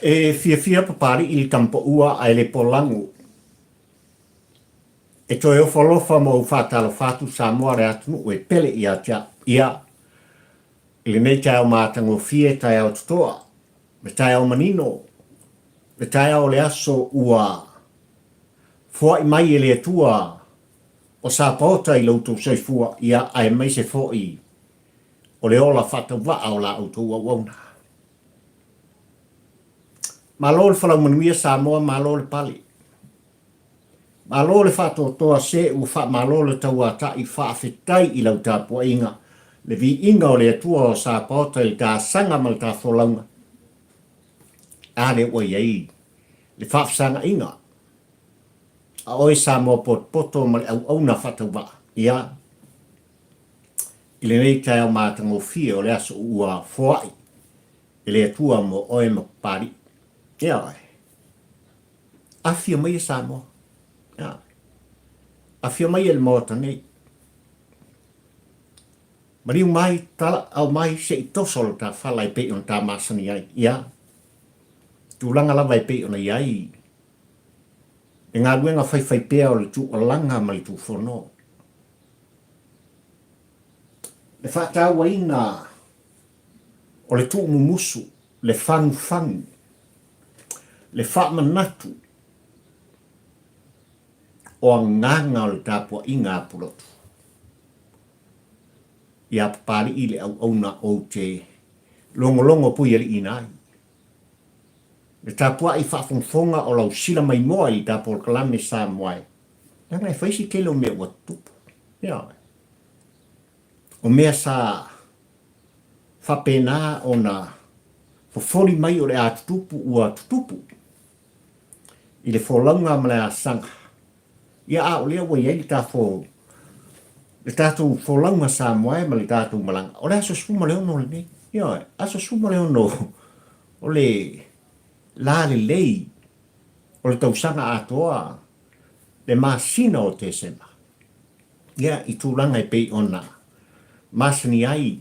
E fiafia Papali'i i le tamapaua ae le polago. E toe ofo alofa ma ou faatalofa atu Samoa le atunuu e pele ia te au. Ia, i lenei taeao matagofie, taeao totoa, le taeao manino, le taeao o le aso ua foai mai e le Atua o Sapaota i lo outou soifua, ia, aemaise foi o le ola faatauvaa o la outou auauna. Malo le folau manuia Samoa, malo le pale. Malo le faatoatoa se ua faamalo le tauatai faafetai i lau tapuaiga le viiga o le Atua o Sapaota i le tasaga ma le tafolauga a lea ua i ai le faafesagaiga a oe Samoa potopoto ma le auauna faatauvaa ia i lenei taeao matagofie o le aso ua foai e le Atua mo oe ma Papalii. Ia oe. Afio mai e Samoa. Ia. Afio mai e le Maota nei. Maliu mai, tala au mai se i toso lo ta fala e pei ona ta masani ai. Ia. Tulaga lava e pei ona i ai le galuega faifaipea o le tuualaga ma le tuufono. Le faatauaina o le tuumumusu, le fagufagu, le faamanatu o agaga o le tapuaiga a Pulotu. Ia Papalii le auauna ou te logologo puialiiina ai. Le tapuai faafogafoga o lau sila maimoa i ta polokalame Samoa e, leaga e fai si tele o mea ua tutupu. Ioe. O mea sa faapena ona fofoli mai o le a tutupu ua tutupu i le folauga ma le asaga. Ia a o lea ua i ai le tafo le tatou folauga Samoa e ma le tatou malaga, o le aso 16 lenei. Ioe, aso 16 o le la lelei o le tausaga atoa le masina o Tesema. Ia, i tulaga e pei ona masani ai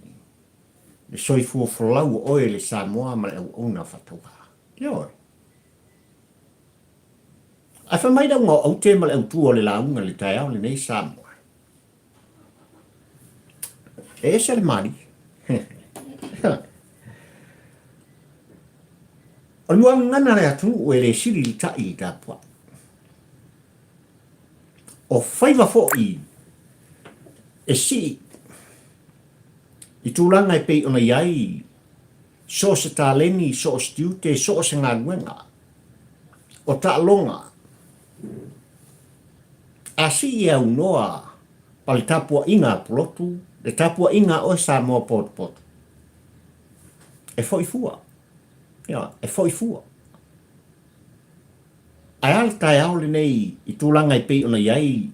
le soifua folau o oe le Samoa ma le auauna faatauvaa. Ioe. Ae fai mai le auga o aute ma le autu o le lauga i le taeao lenei Samoa. E ese le malie. O le muagagana a le atunuu e le sili i le ta'i i le tapuai. O faiva foi e sii i tulaga e pei ona i ai so o se taleni, so o se tiute, so o se galuega, o taaloga, a sii e aunoa pa le tapuaiga a Pulotu, le tapuaiga a oe Samoa potopoto, e foi fua. Ioe, e foi fua. Ae a le taeao lenei i tulaga e pei ona i ai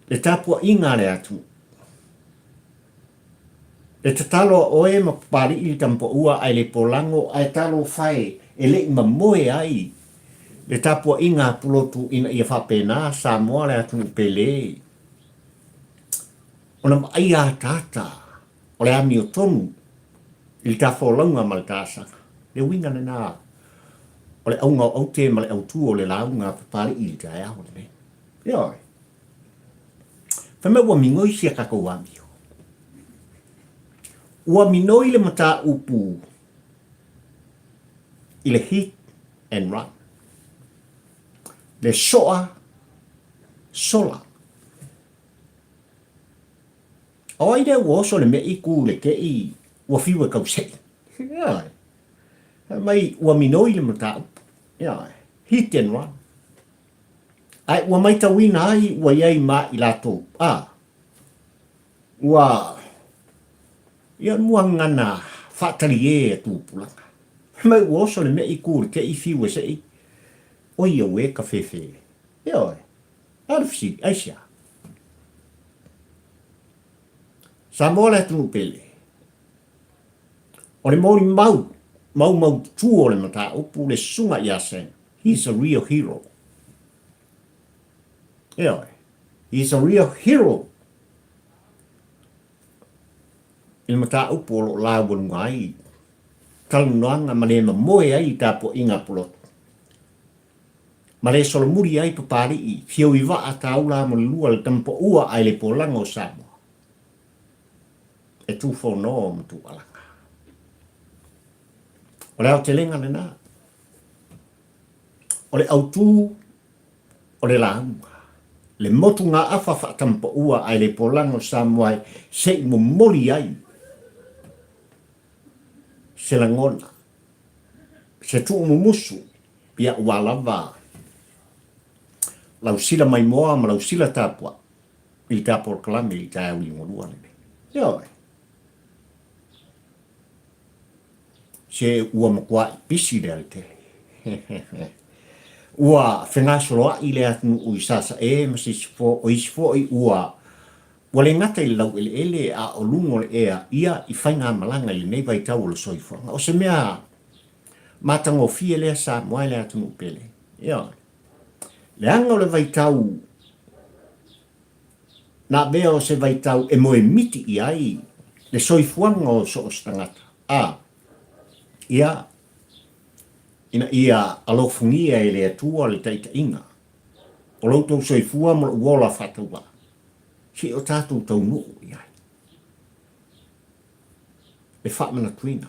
le tapuaiga a le atunuu? Le tatalo a oe ma Papali'i le tamapaua ae le polago ae talofa e e le i mamoe ai le tapuaiga a Pulotu ina ia faapena Samoa le atunuu pele ona vaaia ataata o le amiotonu i le ta folauga ma le ta asaga. Le uiga lena o le auga o aute ma le autu o le lauga a Papali'i i le taeao lenei. Ioe. Fai mai ua migoi si a tatou amio. Ua minoi le mataupu i le hit and run. Le soa sola. O ai lea ua oso le meʻi ku le keʻi ua fiu e kauseʻi. Ioe. Fai mai ua minoi le mataupu. Ioe. Hit and run. Ae ua maitauina ai ua i ai ma i latou, a ua ia muagana faatalie a tupulaga. Fai mai ua oso le meʻi ku le keʻi fiu e seʻi, oi auē ka fefe. Ioe. A le fesili, aisea? Samoa le atunuu pele. O le molimau maumaututu o le mataupu le susuga ia Sam. He is a real hero. Ioe. He is a real hero. I le mataupu o lo o laualuga ai talanoaga ma le mamoe ai i tapuaiga a Pulotu. Ma le solomuli ai Papali'i, Fiauivaa, Taula mo le lua, le Tamapaua ae le Polaga o Samoa. E tufono ma tuualaga. O le aotelega lena. O le autu o le lauga, le motugaafa faatamapaua ae le Polaga o Samoa se i momoli ai se lagona, se tuumumusu, ia ua lava lau sila maimoa ma lau sila tapuai i le ta polokalame i le taeao liugalua lenei. Ioe. Se ua matuai pisi le alatele. Ua fegasoloai le atunuu i Sasae ma se isi fo, o isi foi ua ua le gata i le laueleele a o luga o le ea ia i faigamalaga i lenei vaitau o le soifuaga. O se mea matagofie lea Samoa e le atunuu pele. Ioe. Leaga o le vaitau na avea o se vaitau e moemiti i ai le soifuaga o so o se tagata, a ia, ina ia alofagia e le Atua le taitaiga o lo outou soifua ma lou ola faatauvaa, se i o tatou taunuu i ai le faamanatuina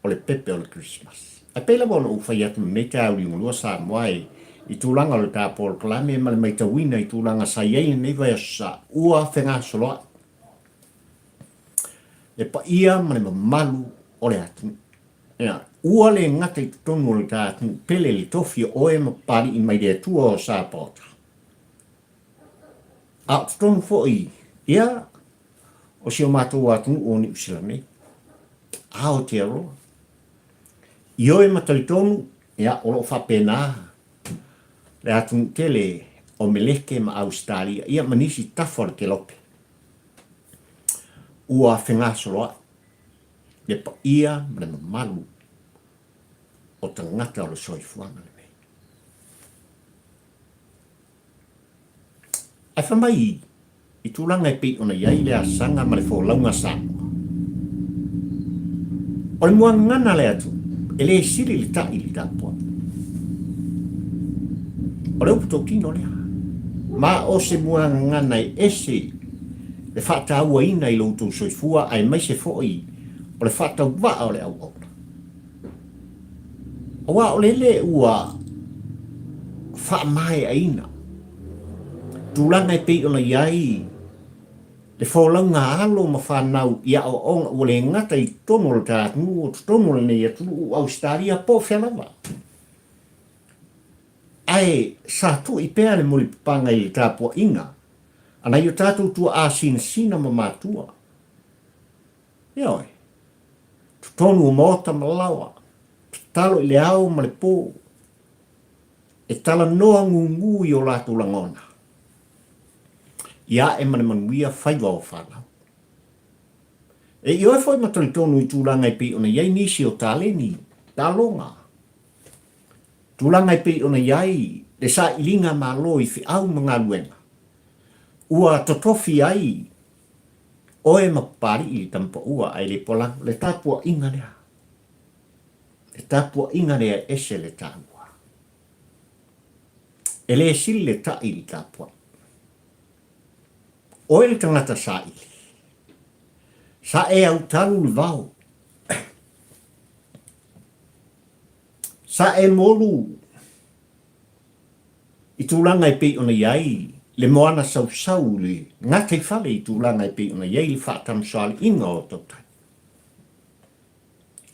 o le pepe o le Kerisimasi. Ae pei lava ona ou fai atu i lenei taeao liugalua Samoa e i tulaga o le ta polokalame ma le maitauina i tulaga sa i ai lenei vaiaso sa ua fegasoloai le paia ma le mamalu o le atunuu. Ia, ua le gata i totonu o le ta atunuu pele le tofi o oe ma Papali'i mai le Atua o Sapaota. A o totonu foi, ia, o si o matou atunuu o Niu Sila nei. Aotearoa. Ioe ma talitonu, ia, o lo o faapena le atunuu tele o Meleke ma Ausetalia, ia ma nisi tafa o le kelope. Ua fegasoloai le paia ma le mamalu o tagata o le soifuaga lenei. Ae fai mai i tulaga e pei ona i ai le asaga ma le folauga Samoa. O le muagagana a le atunuu, e le sili le ta'i i le tapuai. O le upu totino lea. Ma o se muagagana e ese le faatauaina i lo outou soifua aemaise foi o le faatauvaa o le auauna. Aua o lele ua faamaeaina tulaga e pei ona i ai le folauga a alo ma fanau i aoaoga ua le gata i totonu o le ta atunuu, o totonu o lenei atunuu, o Ausetalia po o fea lava. Ae sa tui pea le mulipapaga i le tapuaiga a nai o tatou tuaa sinasina ma matua. Ioe. Totonu o maota ma laoa, tatalo i le ao ma le po, e talanoa gugu i o latou lagona, i ae ma le manuia faiva o fanau. E ioe foi ma talitonu i tulaga e pei ona i ai nisi o taleni, taloga, tulaga e pei ona i ai le sailiga malo i feau ma galuega, ua totofi ai Oe ma Papali'i le tamapaua ae le polago, le tapuaiga lea. Le tapuaiga lea e ese le taua. E le sili le ta'i i le tapuai. Oe le tagata saili. Sa e autalu le vao. Sa e molu i tulaga e pei ona i ai le moana sausau i le gataifale i tulaga e pei ona i ai le faatamasoaliiga o tautai.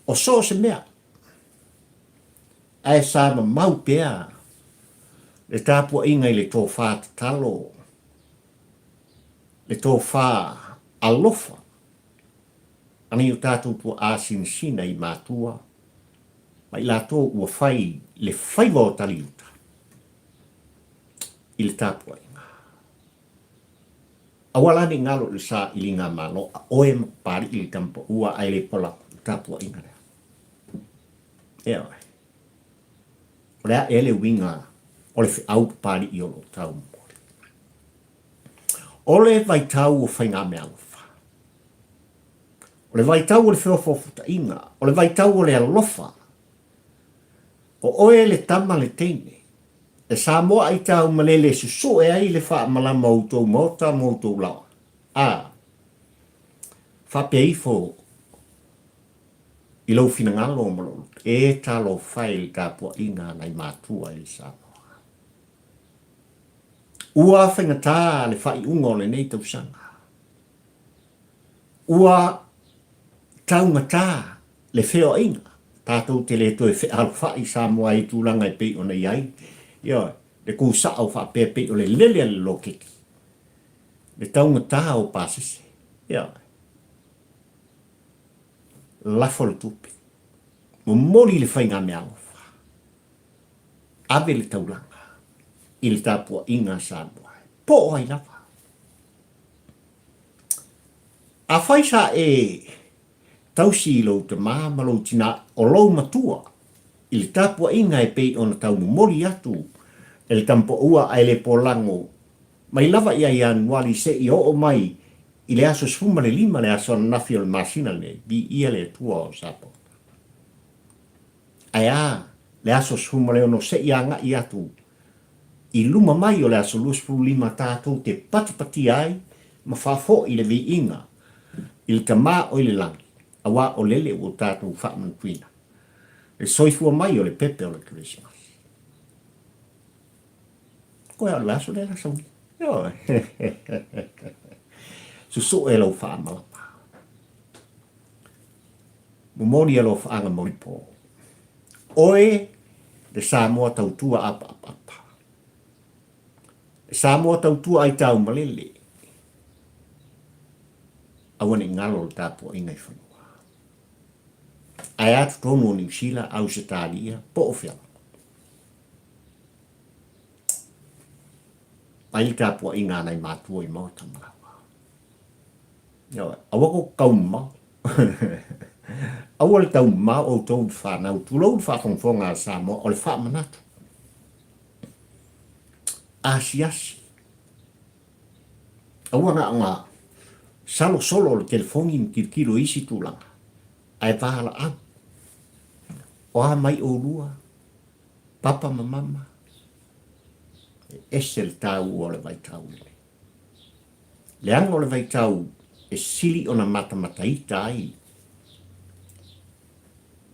O so o se mea, ae sa mamau pea le tapuaiga i le tofa tatalo, le tofa alofa a nai o tatou tuaa sinasina i matua ma i latou ua fai le faiva o taliuta i le tapuaiga. Aua la ne i galo i le sailiga Malo a oe ma Papali'i le tamapaua ae le pola le tapuaiga lea. Ioe. O le a ea le uiga o le feau Papali'i o lo o tau momoli? O le vaitau o faigameaalofa. O le vaitau o le feofaofotaiga, o le vaitau o le alofa. O oe le tama le teine, e Samoa aitau malele e susue ai le faamalama o outou maota ma outou laoa. A, faapea ifo i lou finagalo ma lou loto, e talofa e i le tapuaiga a nai matua i le Samoa. Ua faigata le faaiuga o lenei tausaga. Ua taugata le feoaiga, tatou te le toe fealofai i Samoa i tulaga e pei ona i ai, ioe, le kūsao faapea pei o le lele a le loketi, le taugata o pasese, ioe. Lafo le tupe, momoli le faigameaalofa, ave le taulaga i le tapuaiga a Samoa, po o ai lava. Afai sa e tausi i lou tama ma lou tina o lou matua i le tapuaiga e pei ona tau momoli atu e le tamapoua ae le polago mai lava ia Ianuali seia oo mai i le aso 15 le aso ananafi o le masina lenei, viia le Atua o Samoa. Ae a le aso 16 seia agai atu i luma mai o le aso 25 tatou te patipatia ai ma faafoi le viiga i le Tama o i le Lagi, auā o lele ua tatou faamanatuina le soifua mai o le pepe o le Kerisimasi. Koe a o le aso lea la sauni. Ioe. Susue lou faamalama. Momoli alofaaga molipo. Oe le Samoa tautua apaapapa. Le Samoa tautua aitau malele. Aua ne i galo le tapuaiga i fanua. Ae a totonu o Niu Sila, Ausetalia, po o fea lava. Ai le tapuaiga a nai matua i maota ma laoa. Ioe, aua kou taumamao. Aua le taumamao outou i le fanau, tulou le faafogafoga a Samoa, o le faamanatu. Asiasi. Aua na ona salosolo o le telefoni ma tilotilo i isi tulaga, ae valaau. O a mai oulua, papa ma mama, e ese le taua o le vaitau lenei. Leaga o le vaitau e sili ona matamataita ai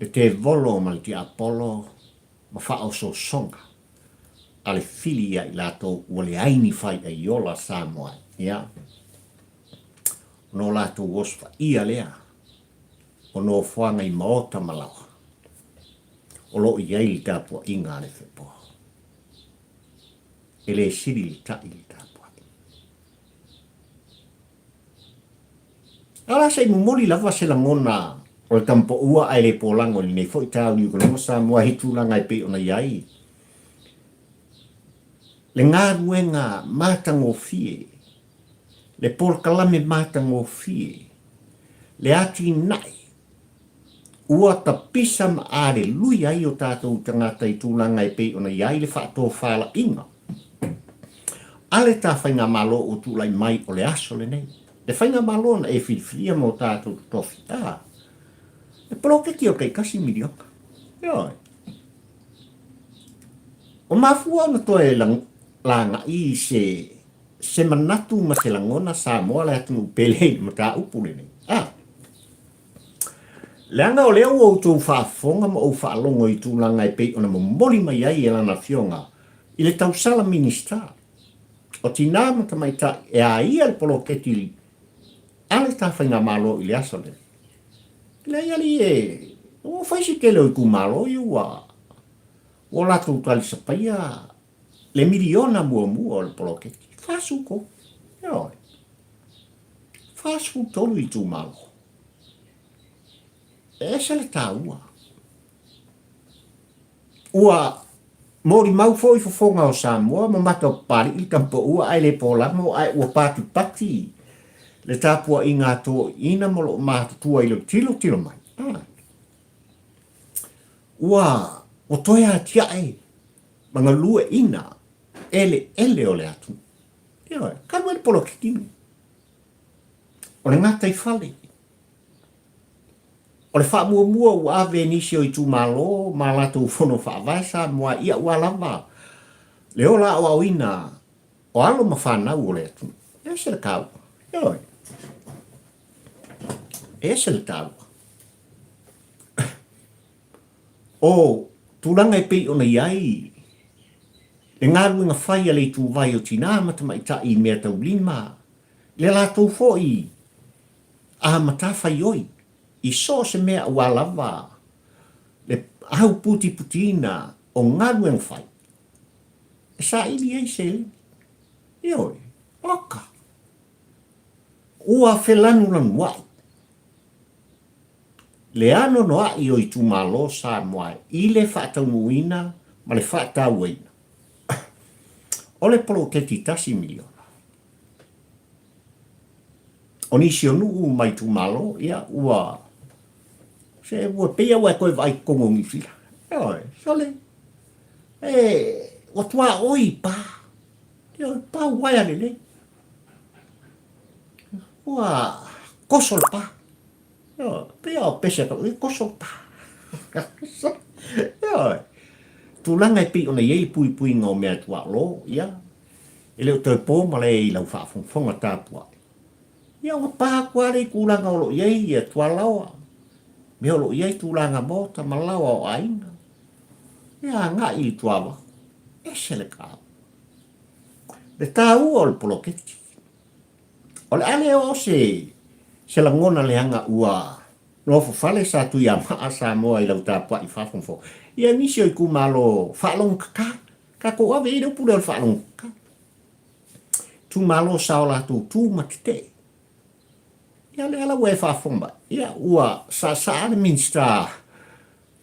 le tevolo ma le tiapolo ma faaosoosoga a le fili ia i latou ua leai ni faiaiola Samoa ia ona o latou osofaia lea o nofoaga i maota ma laoa o lo o i ai le tapuaiga a le Fepo. E le sili le taʻi i le tapuai. A la se i momoli lava se lagona o le tamapoua ae le polago i lenei foi taeao Niukalama Samoa i tulaga e pei ona i ai le galuega matagofie, le polokalame matagofie, le atinae Ua tapisa ma aleluia ai o tatou tagata i tulaga e pei ona i ai le faatofalaiga a le ta faigamalo ua tulai mai o le aso lenei. Le faigamalo na e filifilia mo tatou totofi, a, le poloketi o le taitasi miliona. Ioe. Ua mafua ona toe lagai i se se manatu ma se lagona Samoa le atunuu pele i le mataupu lenei. A. Leaga o lea ua outou faafofoga ma ou faalogo i tulaga e pei ona momoli mai ai e lana Afioga i le tausala Minisita o Tinā ma Tamaitai e a ia le poloketi a le ta faigamalo i le aso lenei. Leai alii e, ua fai se tele o itumalo ia ua ua latou talisapaia le miliona muamua o le poloketi, 43. Ioe. 43 itumalo. E ese le taua. Ua molimau foi fofoga o Samoa ma mata o Papali'i le tamapoua ae le polago ae ua patipati le tapuaiga a toeaiina ma loo matutua i le tilotilo mai. Ah. Ua, ua toe atiae ma galueaiina eleele o le atunuu. Ioe, talu ai le poloketi lenei. O le gataifale. O le faamuamua ua ave e nisi o itumalo ma a latou fono faavae Samoa i aua lava le ola aoaoina o alo ma fanau o le atunuu. E ese le taua. Ioe. E ese le taua. O tulaga e pei ona i ai le galuega fai a le ituvai o tinā ma tamaitai i mea taulima, le latou foi a matafaioi i so o se mea aua lava le auputiputiina o galuega fai e saili ai seleni. Ioe, oka! Ua felanulanuai le anoanoai o itumalo Samoa i le faataunuuina ma le faatauaina o le poloketi tasi miliona. O nisi o nuu ma itumalo, ia, ua, se, ua pei lava ua e toe vaai i totonu o Niu Sila. Ioe, sole, e, ua tuaoi i pa, ioe, pa uaea lelei. Ua koso le pa. Ioe, pei lava o pese a e koso le pa. Ioe, tulaga e pei ona i ai le puipuiga o mea tuaolo, ia, E le o toe po malae i lau faafogafoga tapuai. Ia ua pa atu lava lea i tulaga o lo o i ai ia tualaoa, mea o lo o i ai tulaga maota ma laoa o aiga. Ia agai i le tuavao. Ese le taua. Le taua o le poloketi. O le a le oo se, se lagona leaga ua nofofale sa Tuiamaa Samoa i lau tapuai faafogafoga. Ia nisi o itumalo faalogotata Tatou ave i ai le upu lea o le faalogotata. Itumalo sa o latou tu ma tetee. Ia lea la ua e faafofoga mai, ia ua saasaa le Minisita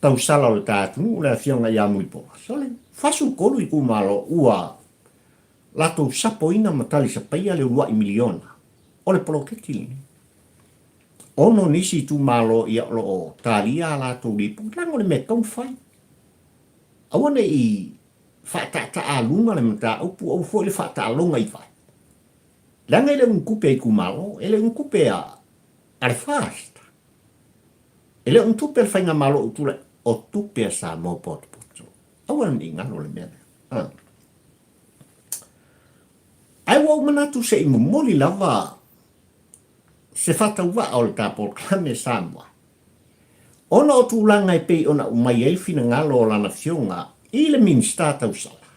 tausala o le ta atunuu le Afioga ia Mulipola. Sole, 43 itumalo ua latou sapoina ma talisapaia le uluai miliona o le poloketi lenei. Ono nisi itumalo ia o lo o talia a latou lipoti, leaga o le mea e tatau ona fai. Aua ne i faataataaluga le mataupu, aua foi le faataaloga i vai. Leaga e le o ni tupe a itumalo, e le o ni tupe a, a le FAST, e le o ni tupe a le Faigamalo o tulai, o tupe a Samoa potopoto. Aua ne i galo le mea lea. A. Ae ua ou manatu se i momoli lava se faatauvaa o le ta polokalame Samoa. Ona o tulaga e pei ona aumai ai finagalo o lana Afioga i le Minisita tausala,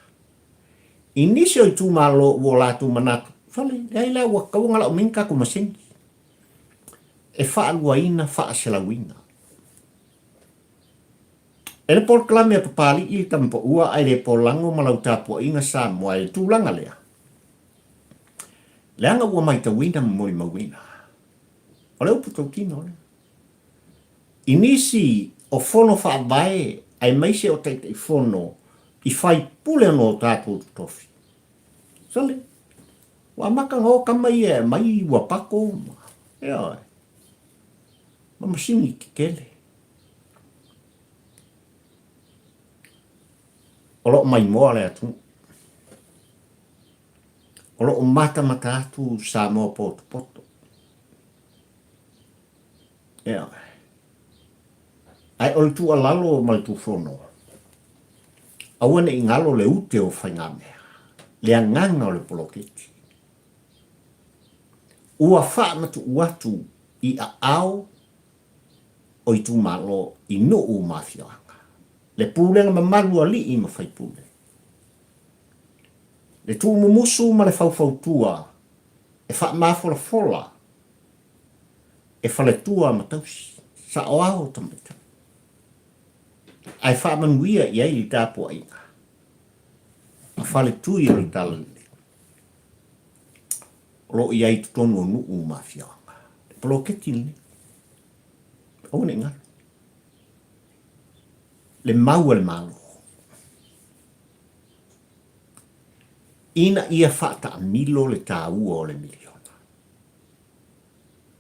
i nisi o itumalo ua o latou manatu, sole, leai la ua tatau ona lau mai ni tatou masini e faaluaina faaselauina. E le polokalame a Papalii le Tamapaua ae le polago ma lau tapuaiga Samoa i le tulaga lea, leaga ua maitauina ma molimauina. O le upu tautino lea. I nisi o fono faavae aemaise o Taitaifono i faipule ona o tatou totofi. Sole, ua amata ona o tama ia e aumai ua pako ma, ioe, ma masini tetele. O lo o maimoa le atunuu. O lo o matamata atu Samoa potopoto. Ioe. Ae o le tuualalo ma le tufono, aua ne i galo le ute o faigamea, le agaga o le poloketi. Ua faamatuu atu i aao o itumalo i nuu ma afioaga, le pulega mamalu a alii ma faipule, le tuumumusu ma le faufautua e faamafolafola e faletua ma tausi, saoao tamaitai, ae faamanuia i ai le tapuaiga a faletui o le Talalelei o lo o i ai i totonu o nuu ma afioaga. Le poloketi lenei, aua ne i galo le mau a le Malo ina ia faataamilo le taua o le miliona.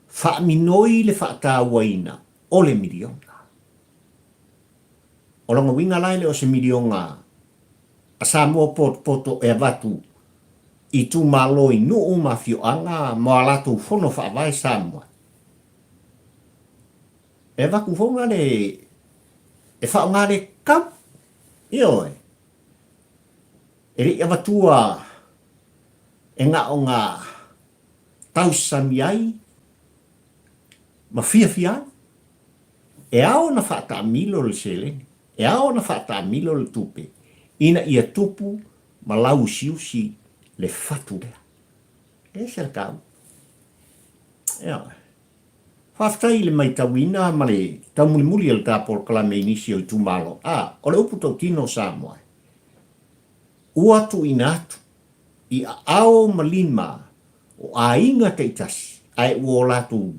Faaminoi le faatauaina o le miliona. O lona uiga la e le o se miliona a Samoa potopoto e avatu i itumalo i nuu ma afioaga mo a latou fono faavae Samoa. E avatu foga le e faaaoga le tatau. Ioe. E le i avatua e na o na tausami ai ma fiafia ai. E ao ona faataamilo le seleni, e ao ona faataamilo le tupe ina ia tupu ma lauusiusi le fatu lea. E ese le taua. Ioe. Faafetai i le maitauina ma le taumulimuli o le ta polokalame i nisi o itumalo. A, o le upu tautino o Samoa, ua tuuina atu i aao ma lima o aiga taitasi ae ua o latou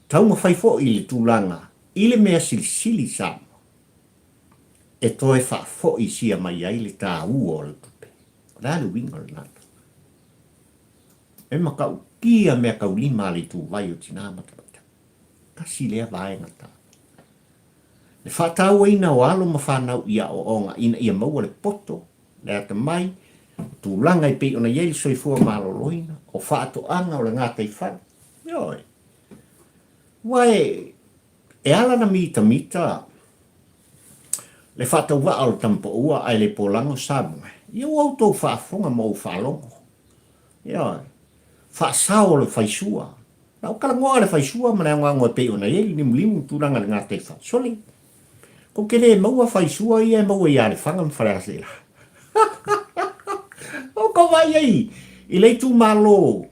taumafai foi i le tulaga i le mea silisili i Samoa e toe faafoisia mai ai le taua o le tupe. O le a le uiga o lena tala? E matautia meataulima a le ituvai o tina ma tamaitai. Tasi lea vaega taua. Le faatauaina o alo ma fanau i aoaoga ina ia maua le poto, le atamai, o tulaga e pei ona i ai le soifua maloloina, o faatoaga, o le gataifale. Ioe. Aua e, e ala ona mitamita le faatauvaa o le tamapaua ae le polaga o Samoa, ia ua outou faafofoga ma ou faalogo. Ioe. Faasao o le faisua. Na ou talanoa le faisua ma le anoano e pei ona i ai le limulimu i tulaga i le gataifale. Sole, kou te le maua faisua ia e maua ia Lefaga ma Faleaseela. O ka vaai ai i le itumalo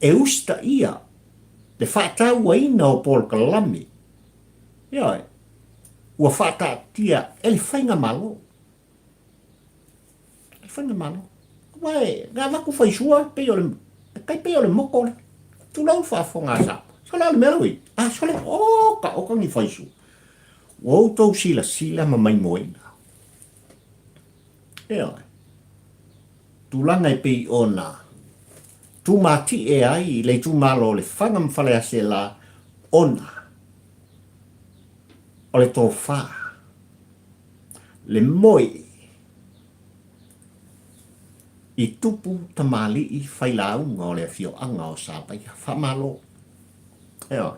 e usitaia le faatauaina o polokalame. Ioe. Ua faataatia e le faigamalo. E faigamalo. Aua e na avatu faisua pei o le tai pei o le moko le. Tulou faafofoga a Samoa. Sole o le mea ui. A sole oka oka ni faisua. Ua outou silasila ma maimoaina. Ioe. Tulaga e pei ona tumatie ai le itumalo o Lefaga ma Faleaseela ona o le tofa le moe i tupu tamalii failauga o le afioaga o Savaia. Faamalo. Ioe.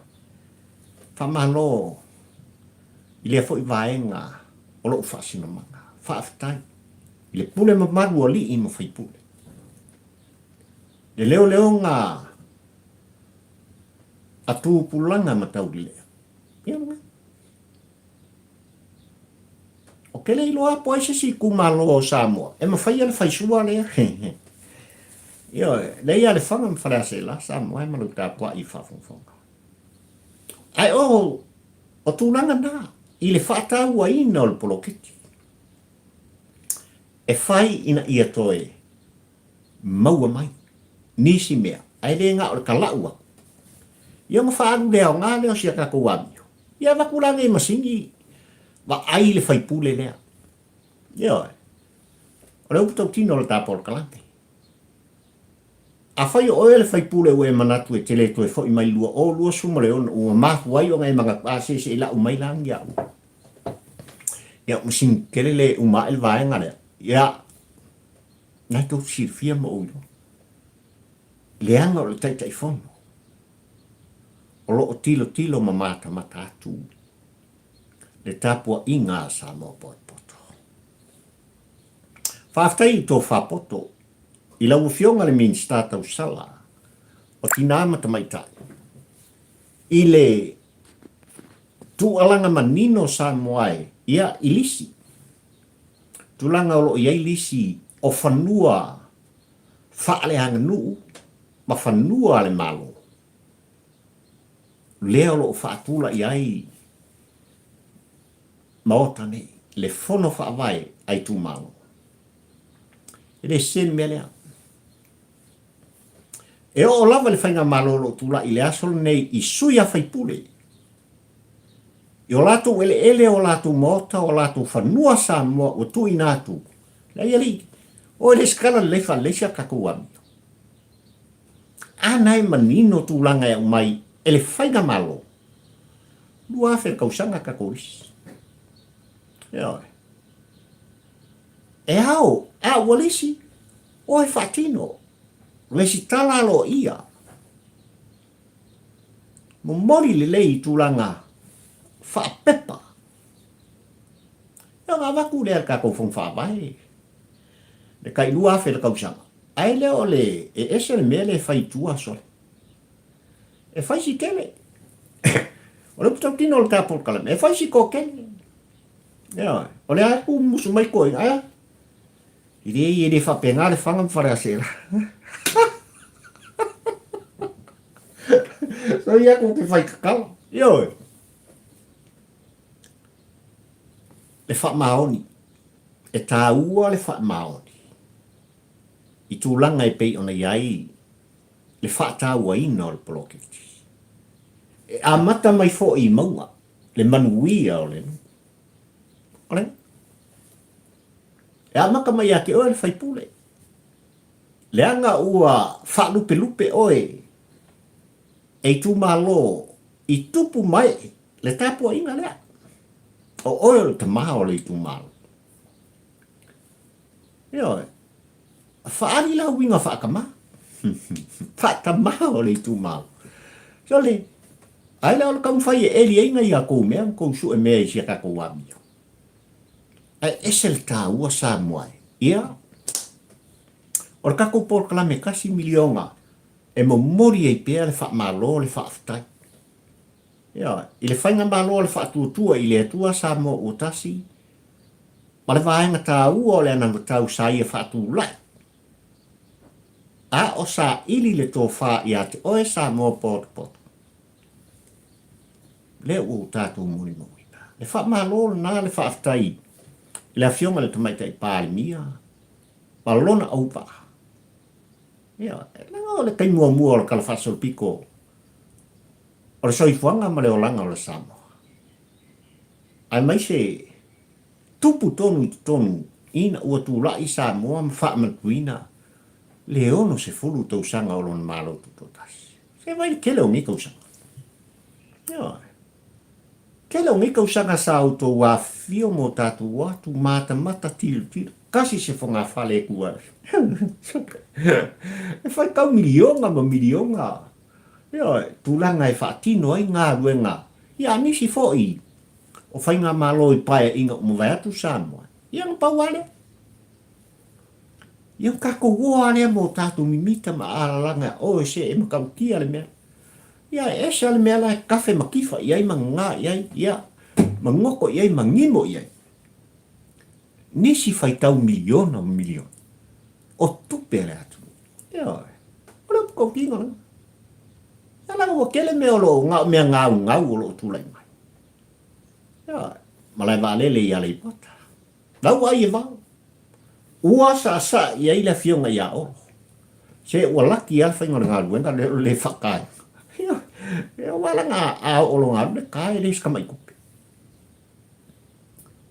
Faamalo i lea foi vaega o lou faasinomaga. Faafetai i le pule mamalu o alii ma faipule. Le leoleoga a tupulaga ma taulelea. Ia lena. O ke le iloa po ai se isi itumalo o Samoa e mafaia le faisua lea. Ioe, lea ia Lefaga ma Faleaseela, Samoa e ma lou tapuai i faafogafoga. Ae o, o tulaga na i le faatauaina o le poloketi e fai ina ia toe maua mai nisi mea, ae le na o le talau aku. Ia ona faaalu le aoga lea o si a tatou amio. Ia avatu la nei masini vaai le faipule lea. Ioe. O le upu tautino o le ta polokalame. Afai o oe le faipule ua e manatu e te le toe foi mai 2026 ua mafua ai ona e manatu, a se se i lau mai la ni au. Ia masini tele le uma ae le vaega lea. Ia, na tou silafia ma ou iloa. Leaga o le Taitaifono o lo o tilotilo ma matamata atu le tapuaiga a Samoa potopoto. Faafetai i tofa poto i lau Afioga le Minisita tausala o Tina ma Tamaitai i le tuualaga manino o Samoa e ia i lisi tulaga o lo o i ai lisi o fanua faaleaganuu ma fanua a le Malo, lea o lo o faatulai ai Maota nei, le Fono Faavae a itumalo. E le sese le mea lea. E oo lava le faigamalo o lo o tulai i le aso lenei i sui a faipule, i o latou eleele, o latou maota, o latou fanua Samoa ua tuuina atu, leai alii, o e lesitala lelei faalelei si a tatou amio. A na e manino tulaga e aumai e le faigamalo, 2000 tausaga tatou lisi. Ioe. E ao, a ua lisi, oe faatino, lesitala aloaia. Momoli lelei i tulaga. faapepa. Ia ona avatu lea e le tatou Fono Faavae le tai 2000 i le tausaga, ae le o le e ese le mea lea e fai i tua sole. E fai si tele. O le upu tautino o le ta polokalame, e fai si toatele. Ioe, o lea e tumusu mai toeaiina, ae a? E leai, e le faapena le Faga ma Faleaseela. Soia atu ou te fai tatala. Ioe. Le faamaoni. E taua le faamaoni i tulaga e pei ona i ai le faatauaina o le poloketi. E amata mai foi i mauga le manuia o le nuu. O le E amata mai ia te oe le faipule, leaga ua faalupelupe oe e itumalo i tupu mai le tapuaiga lea. O oe o le tama o le itumalo. Ioe, faaali lau uiga faatama, faatama o le itumalo. Sole, ai lea o le taumafai e eli ai nai a tou mea ma tou sue mea i si a tatou amio. Ae ese le taua Samoa e. Ia, o le tatou polokalame $1 miliona e momoli ai pea le faamalo le faafetai. Ioe, i le faigamalo a le Faatuatua i le Atua Samoa ua tasi, ma le vaega taua o le anavatau sa ia faatulai, a o saili le tofa ia te oe Samoa potopoto. Lea ua tatou molimauina. Le faamalo lena le faafetai i le Afioga i le Tamaitai Palemia ma lona auvaa. Ioe, leaga o le taimi muamua o le Tala Faasolopito o le soifuaga ma le olaga o le Samoa, aemaise tupu tonu i totonu ina ua tulai Samoa ma faamanatuina le 60 tausaga o lona Malo Tutoatasi. Se vai le tele o nei tausaga. Ioe. Tele o nei tausaga sa outou afifio ma o tatou atu matamata tilotilo. Kasi se fogafale e tu ai. E faitau miliona ma miliona. Ioe, tulaga e faatino ai galuega ia a nisi foi o faigamalo i paeaiga ua mavae atu Samoa. Ia na pau lava lea. Ia o tatou oa lea ma o tatou mimita ma alalaga oe se e matautia le mea. Ia e ese lava le mea la e kafe ma kifa i ai ma gagā i ai, ia, ma goto i ai ma gimo i ai. Nisi faitau miliona ma miliona o tupe a le atunuu. Ioe. O le upu tautino lena. Ia leaga ua tele mea o lo o, na o mea gaugau o lo o tulai mai. Ioe. Malae vaalele i Aleipata. Lau ai e vao. Ua saasaa i ai le afioga ia Olo. Se ua laki lava le faiga o le galuega lea o le le faataina. Ia, aua leaga a oo loa galu le ka e le o se tamai tupe.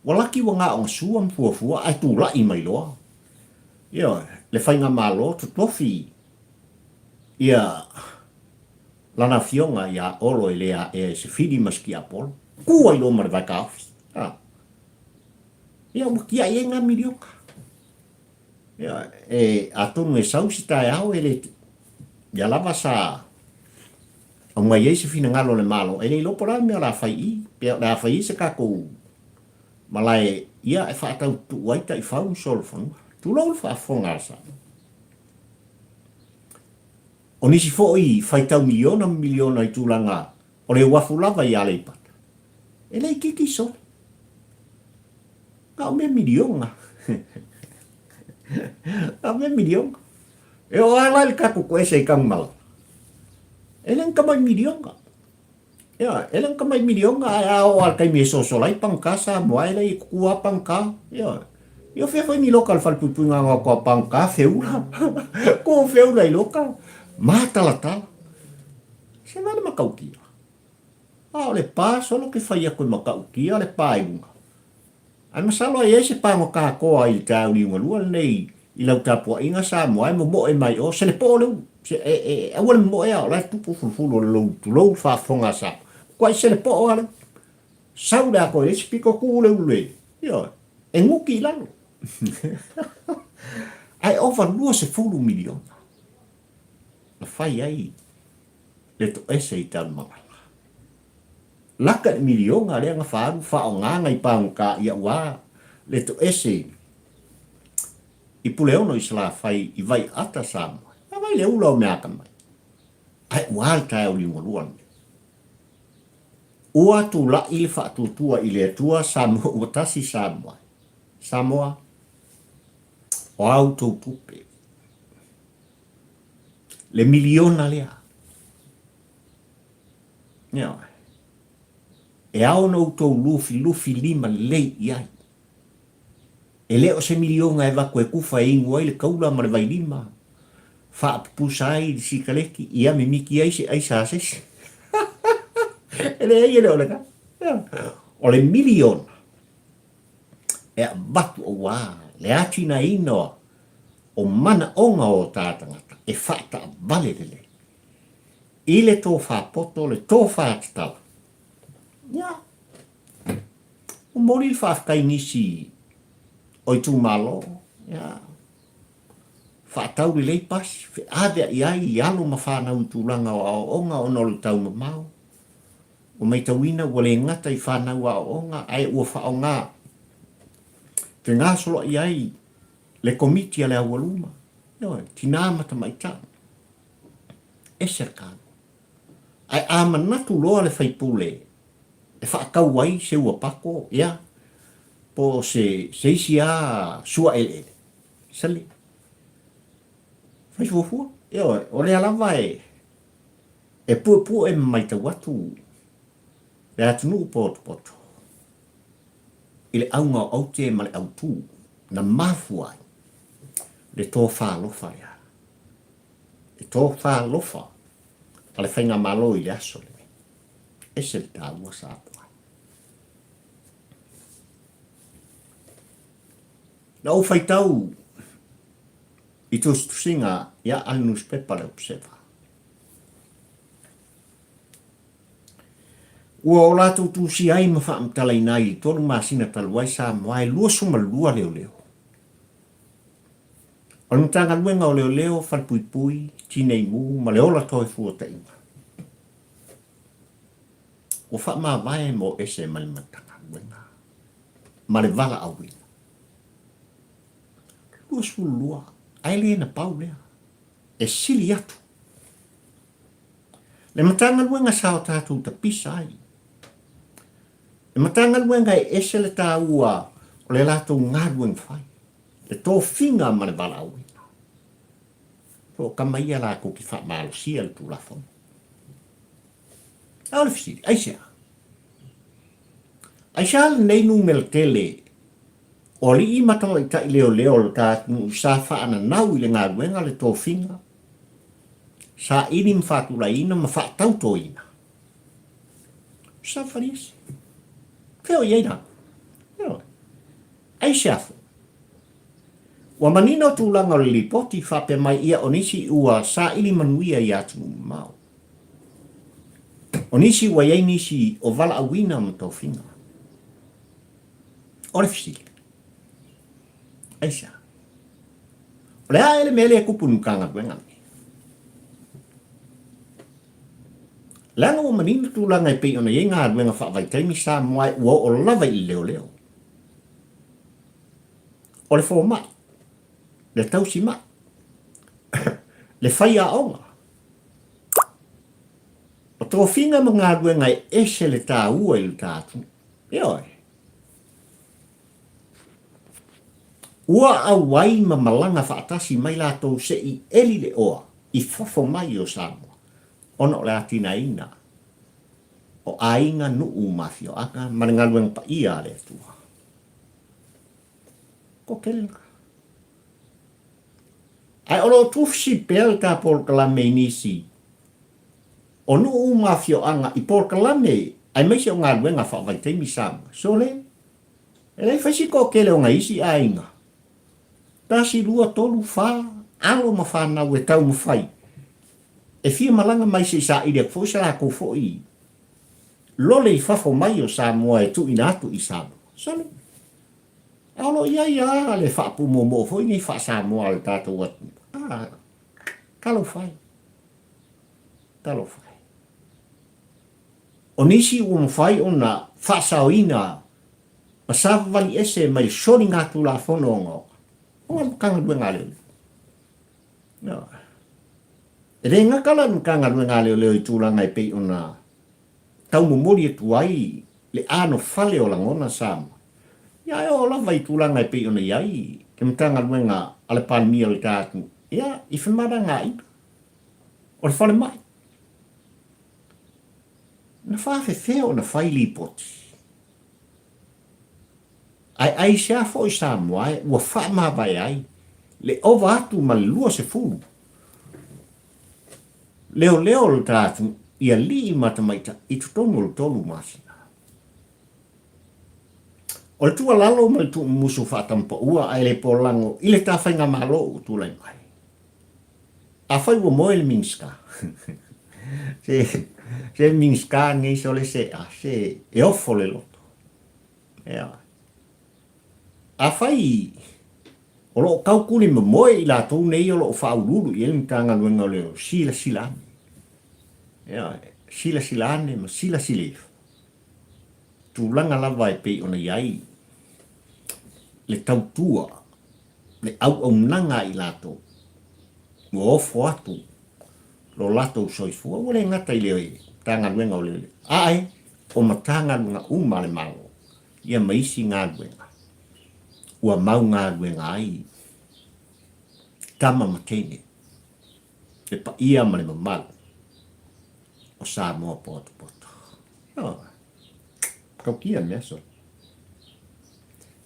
Ua laki ua gaoga sua ma fuafua ae tulai mai loa. Ioe, le faigamalo totofi ia lana afioga ia Olo e le aea e se fili ma se tiapolo. Ku ai loa ma le vae taofi. A. Ia ua tiai ai ngā miliona. Ia, e, atonu e sau se taeao e le, ia lava sa aumai ai se finagalo o le Malo, e le iloa po o le a le mea o le a fai i, pe o le a fai ai se tatou malae ia e faataututu ai taifau ma solofanua. Tulou le faafofoga a Samoa. O nisi foi faitau miliona ma miliona i tulaga o le uafu lava i Aleipata, e le itiiti sole. Na o mea miliona. Na o mea miliona. E oo lava la i le tatou toese i Tanumalala, e le ni tamai miliona. Ioe, e le ni tamai miliona ae a oo lava i le taimi e sosola ai pagota Samoa e leai e tutu lava pagota. Ioe. Ia o fea foi ni loka o le falepuipuiga na o pagota feula. Ko feula i loka, matalatala. Se vale matautia. A o le pa solo ke fai aku e matautia le pa i luga. Ae masalo a i ai se pagota toa i le taeao liugalua lenei i lau tapuaiga Samoa e momoe mai o se le poo le ulu. Se e, e, aua le momoe a o la e tupu fulufulu o le lou tulou faafofoga a Samoa. Kuai se le poo a le sau le atoa i le isi pito tuu le ulu e, ioe, e guti i lalo. Ae ova 20 miliona na fai ai le toese i Tanumalala. Laka i le miliona lea na faaalu faaaoga nai pagota ia ua le toese i Puleono i Salafai i Vaiaata Samoa. A vai le ula o mea atamai. Ae ua le taeao liugalua lenei. Ua tulai le faatuatua i le Atua Samoa ua tasi Samoa. Samoa, o a outou tupe? Le miliona lea. Ioe. E ao ona outou lufilufi lima lelei i ai. E le o se miliona e avatu e kufa e inu ai le taula ma le vailima, faapupusa ai le sikaleti, ia mimiti ai se aisa a se isi. E leai e le o lena. O le miliona e avatu auā le atinaeina o manaoga o ta tagata e faataavale lelei i le tofa poto, le tofa tatala. Ia, momoli le faafetai i nisi o itumalo, ia, faatau lelei pasi, feaveai ai i alo ma fanau i tulaga o aoaoga ona o le taumamao. Ua maitauina ua le gata i fanau aoaoga ae ua faaaoga fegasoloai ai le Komiti a le Aualuma, ioe, tina ma tamaitai. Ese le taua. Ae a manatu loa le faipule e faatau ai se ua pako, ia, po o se, se isi lava sua eleele, sale, fai fuafua. Ioe, o lea lava e, e puepue ma matau atu le atunuu potopoto i le auga o aute ma le autū na mafua ai le tofa alofa lea. Le tofa alofa a le Faigamalo i le aso lenei. Ese le taua sa apoai. Na ou faitau i tusitusiga ia a le nusipepa le Observer. Ua o latou tusia ai ma faamatalaina ai i le tolu masina talu ai Samoa e 22 leoleo. O le Matagaluega o Leoleo, Falepuipui, Tineimu ma le Ola Toefuataiga ua faamavae mo ese mai le Matagaluega ma le valaauina. 22, ae le na pau lea, e sili atu le Matagaluega sa o tatou tapisa ai. Le Matagaluega e ese le taua o le latou galuega fai, le tofiga ma le valaauina. O lo o tama ia latou te faamalosia le Tulafono. A o le fesili, aisea? Aisea lenei numera tele o alii ma tamaitai leoleo o le ta atunuu sa faananau i le galuega le tofiga, saili ma faatulaiina ma faatautoina? Sa faliese. Fea o i ai latou? Ioe. Aisea foi? Ua manino tulaga o le lipoti faapea mai ia o nisi ua saili manuia i atunuu mamao. O nisi ua i ai nisi o valaauina ma tofiga. O le fesili, aisea? O le a ea le mea lea e tupu i le Matagaluega lenei? Leaga ua manino tulaga e pei ona i ai galuega faavaitaimi Samoa ua oo lava i le leoleo. O le fomai, le tausimai, le faiaoga, o tofiga ma galuega e ese le taua i le ta atunuu. Ioe. Ua auai ma malaga faatasi mai latou se i eli le oa i fafo mai o Samoa ona o le atinaeina o aiga, nuu ma afioaga ma le galuega paia a le Atua. Ko tele lena. Ae o lo o tusi pea le ta polokalame i nisi o nuu ma afioaga i polokalame aemaise o galuega faavaitaimi Samoa. Sole, e le fai si toatele o nai isi aiga. Tasi, lua, tolu, fa, alo ma fanau e taumafai e fia malaga mai se i saili atu foi se latou foi lole i fafo mai o Samoa e tuuina atu i Samoa. Sole, a o lo o i ai lava le faapumoomoo foi nei faa-Samoa a le tatou atunuu. Ah, talofa e, talofa e. O nisi ua mafai ona faasaoina ma savavali ese mai le soligatulafono ogaoga o le Matagaluega a Leoleo. E le gata la le Matagaluega a Leoleo i tulaga e pei ona taumomoli atu ai le anofale o lagona Samoa, ia ae oo lava i tulaga e pei ona i ai le Matagaluega a le Palemia o le ta atunuu, ia, i femalagaaiga o le falemai. Na faafefea ona fai lipoti? Ae aisea foi Samoa e ua faamavae ai le ova atu ma le 20 leoleo o le ta atunuu i alii ma tamaitai i totonu o le tolu masina? O le tuualalo ma le tuumumusu faatamapaua ae le polago i le ta faigamalo ua tulai mai. Afai ua moe le Minisita, se, se Minisita nei sole se, a, se e ofo le loto. Ea. Afai o lo o taukuli momoe i latou nei o lo o faauluulu i ai le Matagaluega o Leoleo, silasila ane. Ea, silasila ane ma silasila ifo. Tulaga lava e pei ona i ai le tautua le auaunaga a i latou ua ofo atu lo latou soifua, ua le gata i le Matagaluega o Leoleo, ae o Matagaluega uma a le Malo, ia ma isi galuega ua mau galuega ai tama ma teine, le paia ma le mamalu o Samoa potopoto. Ioe. Tautia mea sole.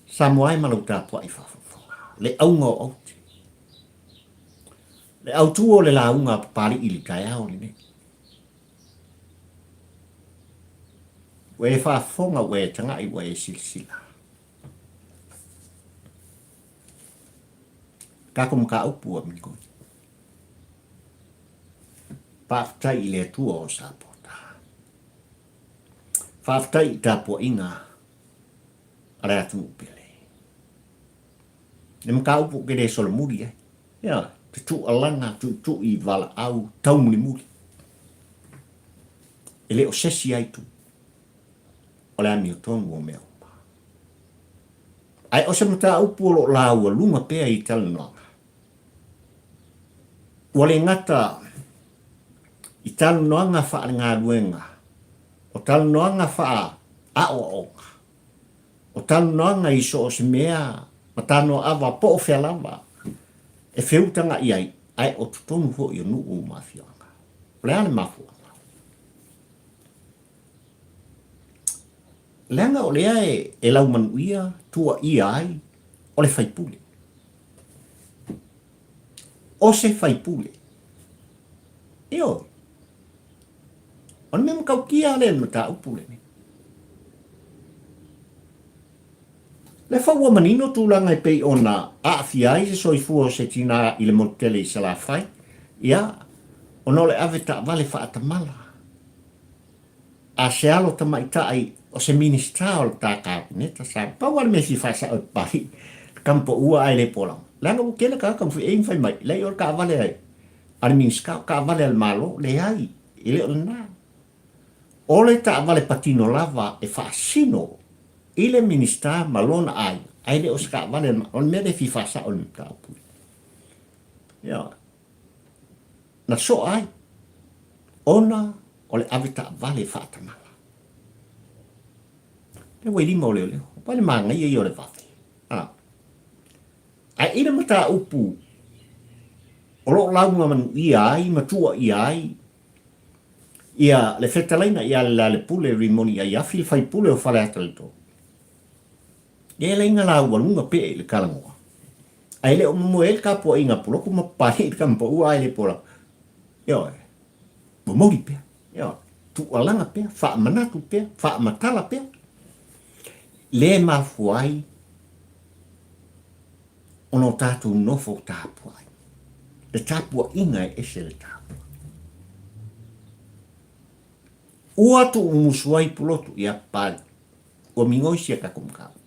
Samoa e ma lau tapuai faafogafoga. Le auga o aute. Le autu o le lauga a Papali'i i le taeao lenei. Ua e faafofoga, ua e tagai, ua e silasila. Tatou mataupu ua migoi. Faafetai i le Atua o Sapota. Faafetai i tapuaiga a le atunuu pele. Le mataupu ou te le solomuli ai. Ia, te tuualaga, tuitui, valaau, taumulimuli. E le o sesi ai tu. O le amiotonu o mea uma. Ae o se mataupu o lo o laualuga pea i talanoaga. Ua le gata i talanoaga faalegaluega, o talanoaga faaaoaoga, o talanoaga i so o se mea ma tanoaava po o fea lava e feutaga'i ai, ae o totonu foi o nuu ma afioaga. O le a le mafuaaga? Leaga o lea e laumanuia tuuaia ai o le faipule. O se faipule. Ioe. O le mea matautia lea i le mataupu lenei. Le fa ua manino tulaga e pei ona aafia ai se soifua o se tinā i le motu tele i Salafai, ia, ona o le ave taavale faatamala a se alo tamaitai o se Minisita o le ta Kapeneta sa pau lava le mea e fia faasao e Papalii, le tamapaua ae le polama. Leaga ua tele tagata ua feei ma fai mai, leai o le taavale a le Minisita, o taavale a le Malo. Leai, e le o lena. O le taavale patino lava e faasino i le Minisita ma lona aiga, ae le o se taavale a le Malo. O le mea lea e fia faasao i le mataupu lea. Ioe. Na soa ai, ona o le ave taavale faatamala. Lea ua i lima o leoleo. Ua le manaia ia o le vave. A. Ae i le mataupu o lo o lauga manuia ai ma tuuaia ai ia le fetalaiga ia Lealailepule Rimoni Aiafi le faipule o Faleata i le 3. Ia e laina laualuga pea i le talanoa. Ae le o momoe ai le tapuaiga a Pulotu ma Papalii i le tamapaua ae le pola. Ioe. Momoli pea. Ioe. Tuualaga pea, faamanatu pea, faamatala pea. Le mafua ai ona o tatou nofo tapuai. Le tapuaiga e ese le tapuai. Ua tuumumusu ai Pulotu ia Papalii. Ua migoi sia tatou mataupu.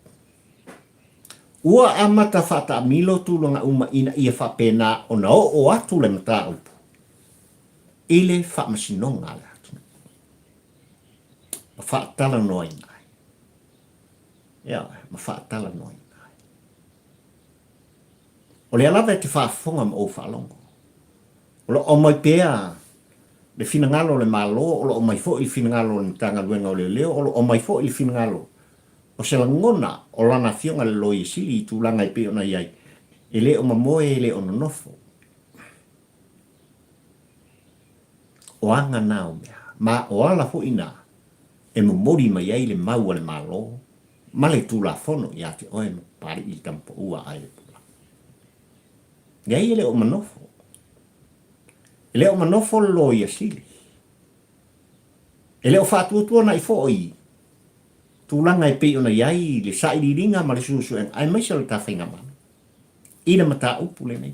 Ua amata faataamilo tulaga uma ina ia faapena ona oo atu le mataupu i le faamasinoga a le atunuu. faatalanoaina ai. Ioe, ma faatalanoaina ai. O lea lava e te faafofoga ma ou faalogo. O lo o aumai pea le finagalo o le Malo, o lo o aumai foi le finagalo o le Matagaluega o Leoleo, o lo o aumai foi le finagalo o se lagona o Lana Afioga i le Loia Sili i tulaga e pei ona i ai, e le o mamoe e le o nonofo. O aga na o mea, ma o ala foi na e momoli mai ai le mau a le Malo ma le Tulafono ia te oe ma Papalii le tama pau a Ailepula. Leai e le o manofo. E le o manofo le Loia Sili. E le o faatuatuanai foi tulaga e pei ona i ai le sailiiliga ma le suesuega aemaise o le ta faigamalo i le mataupu lenei.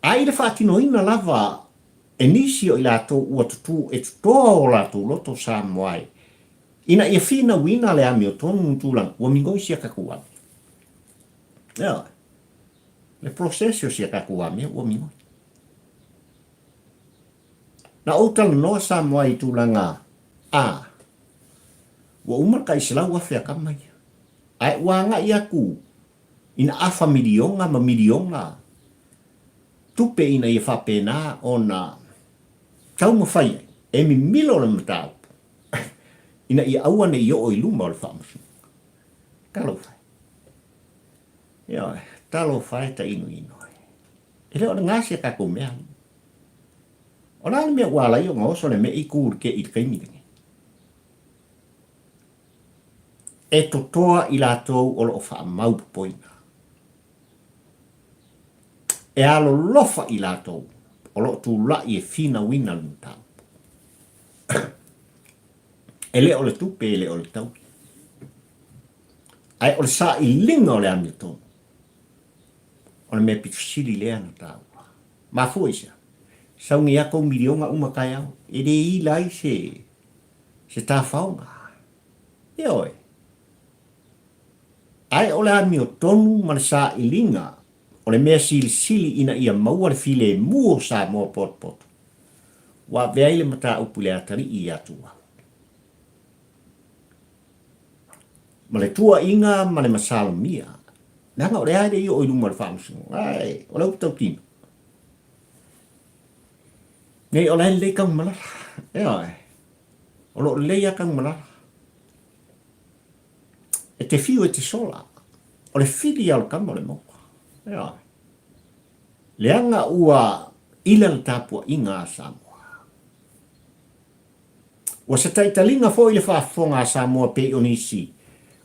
A i le faatinoina lava e nisi o i latou ua tutū e totoa o latou loto Samoa e ina ia finauina le amiotonu tulaga ua migoi sia tatou amio. Ioe. Le process o sia tatou amio ua migoi. Na ou talanoa Samoa i tulaga a ua uma le tai 100,000 a tama ia. Ae ua agai atu ina afa miliona ma miliona tupe ina ia faapena ona taumafai ai e mimilo le mataupu ina ia aua ne i oo i luma o le faamasinoga. Talofa e. Ioe, talofa e tainoino e. E le o le gasi a tatou mea. O le a le mea ua ala ai ona oso le me'i tu i le taimi lenei? E totoa i latou o lo o faamau popoina. E alolofa i latou o lo o tulai e finauina le mataupu. E le o le tupe, e le o le taui. Ae o le sailiga o le amiotonu, o le mea pito sili lea na taua. Mafua i se a? Sau nei lava tou miliona uma taeao, e le ila ai se, se tafaoga. Ioe. Ae o le amiotonu ma le sailiga o le mea silisili ina ia maua le filemu o Samoa potopoto, ua avea ai le mataupu i le atalii ia Tuau. Ma le tuuaiga ma le masalomia, leaga o lea e le i oo i luma o le faamasinoga, ae o le upu tautino, nei o la e lelei Tanumalala, ioe, o lo o lelei lava Tanumalala. E te fiu e te sola, o le fili ia o le tama o le mauga. Ioe. Leaga ua ila le tapuaiga a Samoa. Ua se taitaliga foi le faafofoga a Samoa pei o nisi.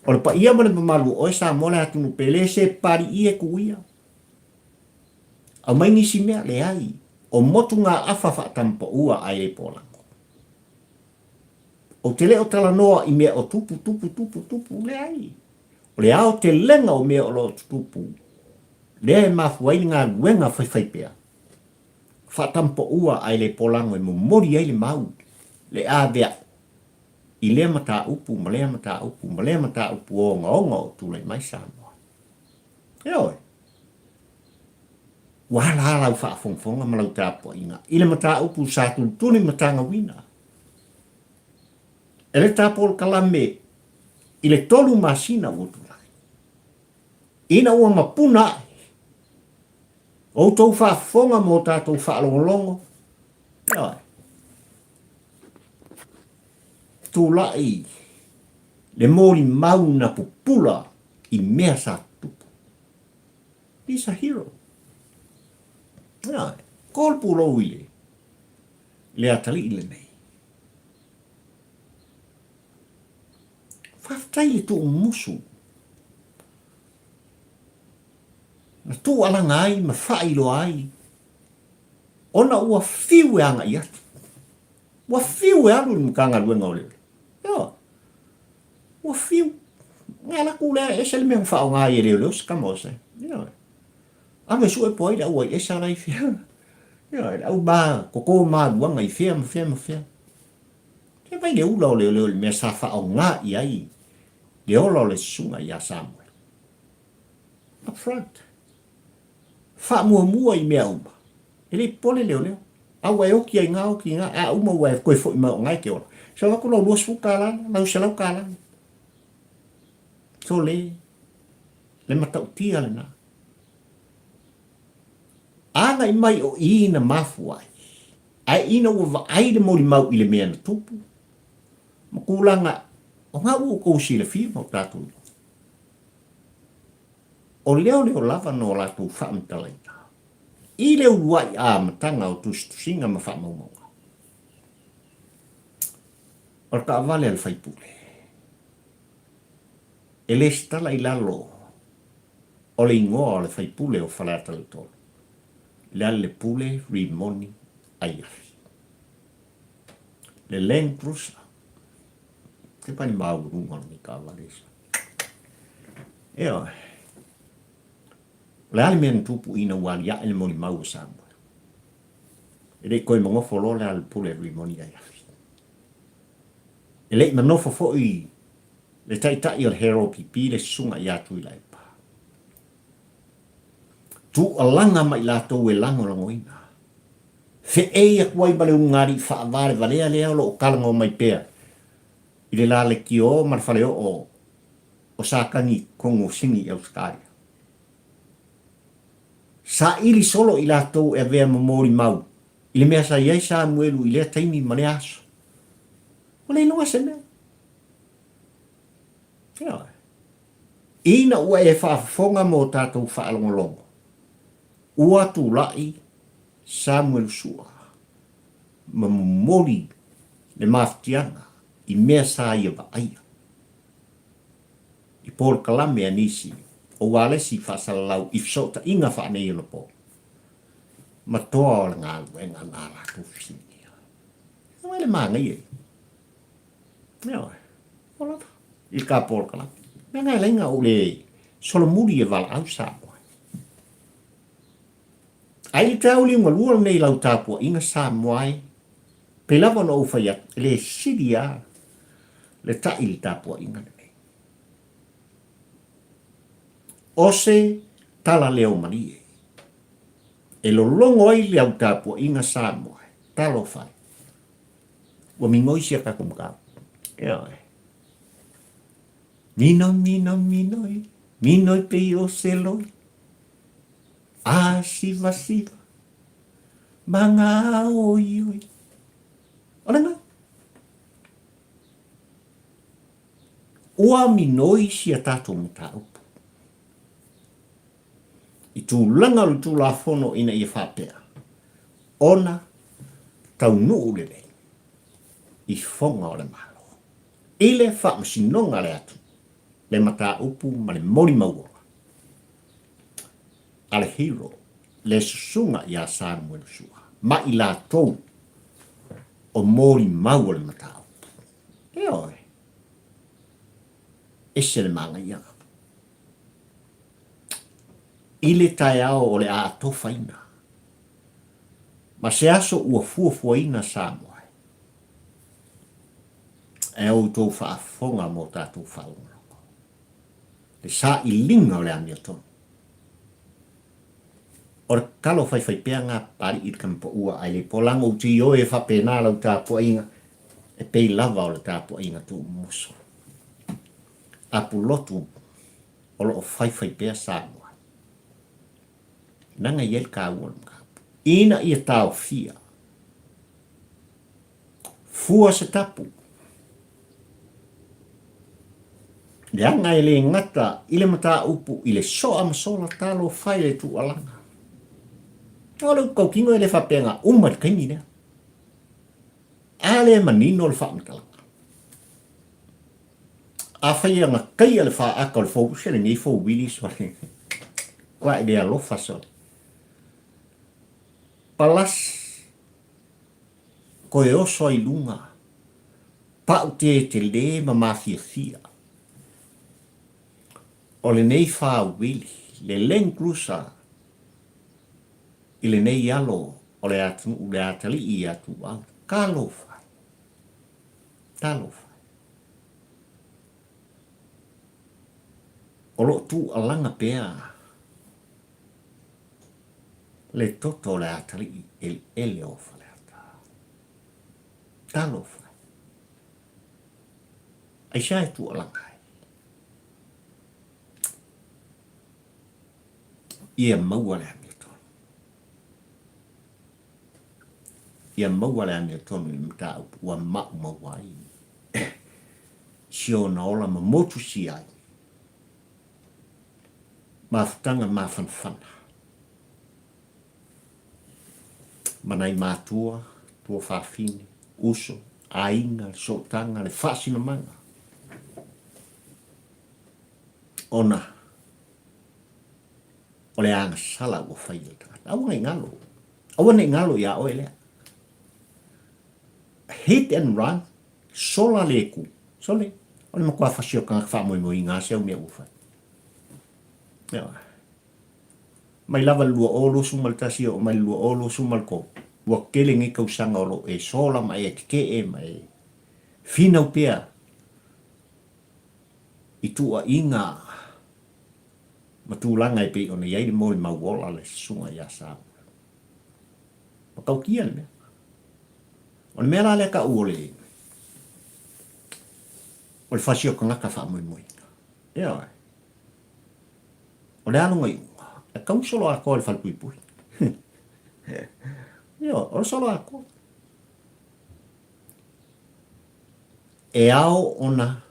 O le paia ma le mamalu o oe Samoa le atunuu pele se Papalii e kuia. Aumai nisi mea, leai. O motugaafa faatamapaua a e Polago. Ou te le o talanoa i mea o tupu, tupu, tupu, tupu, leai. O le aotelega o mea o lo o tutupu, lea e mafua ai le galuega faifaipea, faatampaua ae le polago e momoli ai le mau, le avea'u i lea mataupu ma lea mataupu ma lea mataupu ogaoga o tulai mai Samoa. Ioe. Ua ala a lau faafogafoga ma lau tapuaiga i le mataupu sa tulituli ma tagauina e le ta polokalame i le tolu masina ua tulai. Ina ua mapuna ae outou faafofoga ma o tatou faalogologo, ioe, tulai le molimau na pupula i mea sa tutupu. He's a hero. Ioe, ko le pulou i le, le atalii lenei. Faafetai le tuumusu na tuualaga ai ma faailoa ai ona ua fiu e agai atu. Ua fiu e alu i le Matagaluega o Leoleo. Ioe. Ua fiu. Na alu atu lea, ese le mea na faaaoga ai e leoleo se tama o se. Ioe. Alu e sue po ai le au ai esa la i fea. Ioe, le au ma toto maluaga i fea ma fea ma fea. Se vai le ula o leoleo i le mea sa faaaoga i ai le ola o le susuga ia Samuel. Up front. Faamuamua i mea uma. E le i popole leoleo. A ua e oki ai ngā oki ngā, a uma ua e koe foʻi mai o ngā e ke ola. Se avatu lau 20 kālā, lau 100 kālā. Sole, le matautia lena. Agai mai o i na mafua ai. Ae ina ua vaai le molimau i le mea na tupu, ma tulaga o ngā ua outou silafia ma o tatou iloa. O leoleo lava no latou faamatalaina i le uluai amataga o tusitusiga ma faamaumauga. O le taavale a le faipule e lesitala i lalo o le igoa o le faipule o Faleata 3, Lealailepule Rimoni Aiafi. Le Land Cruiser. Te pani maualuga o lenei taavale sa. Ioe. O le a le mea na tupu ina ua aliae le molimau a Samuel? E le i toe manofo loa Lealailepule Rimoni Aiafi. E le i manofo foi le taitai o le HRPP le susuga ia Tuilaepa. Tuualaga ma i latou e lagolagoina. Feei atu ai ma le ulugalii faavalevalea lea o lo o talanoa mai pea i le la lekiō ma le faleoo o Satani i totonu o Sini i Ausetalia. Saili solo i latou e avea ma molimau i le mea sa i ai Samuelu i lea taimi ma lea aso. Ua le iloa se mea. Ioe. Ina ua e faafofoga mo tatou faalogologo, ua tulai Samuelu Sua ma momoli le mafatiaga i mea sa ia vaaia i polokalame a nisi o ualesi faasalalau i fesootaiga faaneionapo ma toa o le galuega na latou fesiligia. Ua le manaia ia. Ioe. O lava. I ka polokalame. Mea na e laina o le solomuli e valaau Samoa. Ai le te au liuga lua lenei lau tapuaiga Samoa e, pei lava ona ou fai atu, e le sili a le taʻi le tapuaiga lenei. O se tala leo malie e lologo ai le au tapuaiga Samoa e, talofa e, ua migoi si a tatou mataupu. Ioe. Minoi, minoi, minoi, minoi pei o se loi. A sivasiva, ma ngā oioi. O lena. Ua minoi si a tatou mataupu. I tulaga o le Tulafono ina ia faapea ona taunuu lelei i foga o le Malo i le faamasinoga a le atunuu le mataupu ma le molimauola a le hero le susuga ia Samuelu Sua ma i latou o molimau o le mataupu. Ioe, ese le manaia. I le taeao o le a atofaina ma se aso ua fuafuaina Samoa e outou faafofoga mo tatou faalogologo. Le sailiga o le amiotonu. O le tatalo faifaipea nga Papalii i le tamapaua ae le po lago uti ioe e faapena lau tapuaiga e pei lava o le tapuaiga tuumuso. Apulotu o lo o faifaipea Samoa. Leaga e i ai le taua o le mataupu. Ina ia taofia fua se tapu. Leaga e le gata i le mataupu i le soa ma sola talofa i le tuualaga. O le upu tautino e le faapea na uma i le taimi lea. A le manino le faamatalaga. Afai e agataia le faata o le fou, se lenei fouwili sole. Ua i le alofa sole. Palasi, toe oso ai luga, pau te tele ma mafiafia. O lenei fauwili, le Land Cruiser i lenei alo o le atunuu le atalii ia Tuuau. Talofa e! Talofa e! O lo o tuualaga pea le toto o le atalii eleele o Faleata. Talofa e. Aisea e tuualaga ai? Ia maua le amiotonu. Ia maua le amiotonu i le mataupu ua maumau ai si ona ola ma motusia ai mafutaga mafanafana ma nai matua, tuafafine, uso, aiga, le sootaga, le faasinamaga ona o le agasala ua fai e le tagata. Aua ne i galo. Aua ne i galo iā oe lea. Hit and run, sola le ku. Sole, o le matua fasi o tagata faamoemoeina lava si au mea ua fai. Ioe. Mai lava le 2021 e oo mai le 2023, ua tele nei tausaga o lo o e sola ma e tetee ma e finau pea i tuuaiga ma tulaga e pei ona i ai le molimau ola a le Susuga ia Samuel. Matautia le mea. O le mea la lea tau o le o le fasi o tagata faamoemoeina. Ioe. O le a lona iuga? E tatau ona solo atoa i le falepuipui. Ioe, o le solo atoa. E ao ona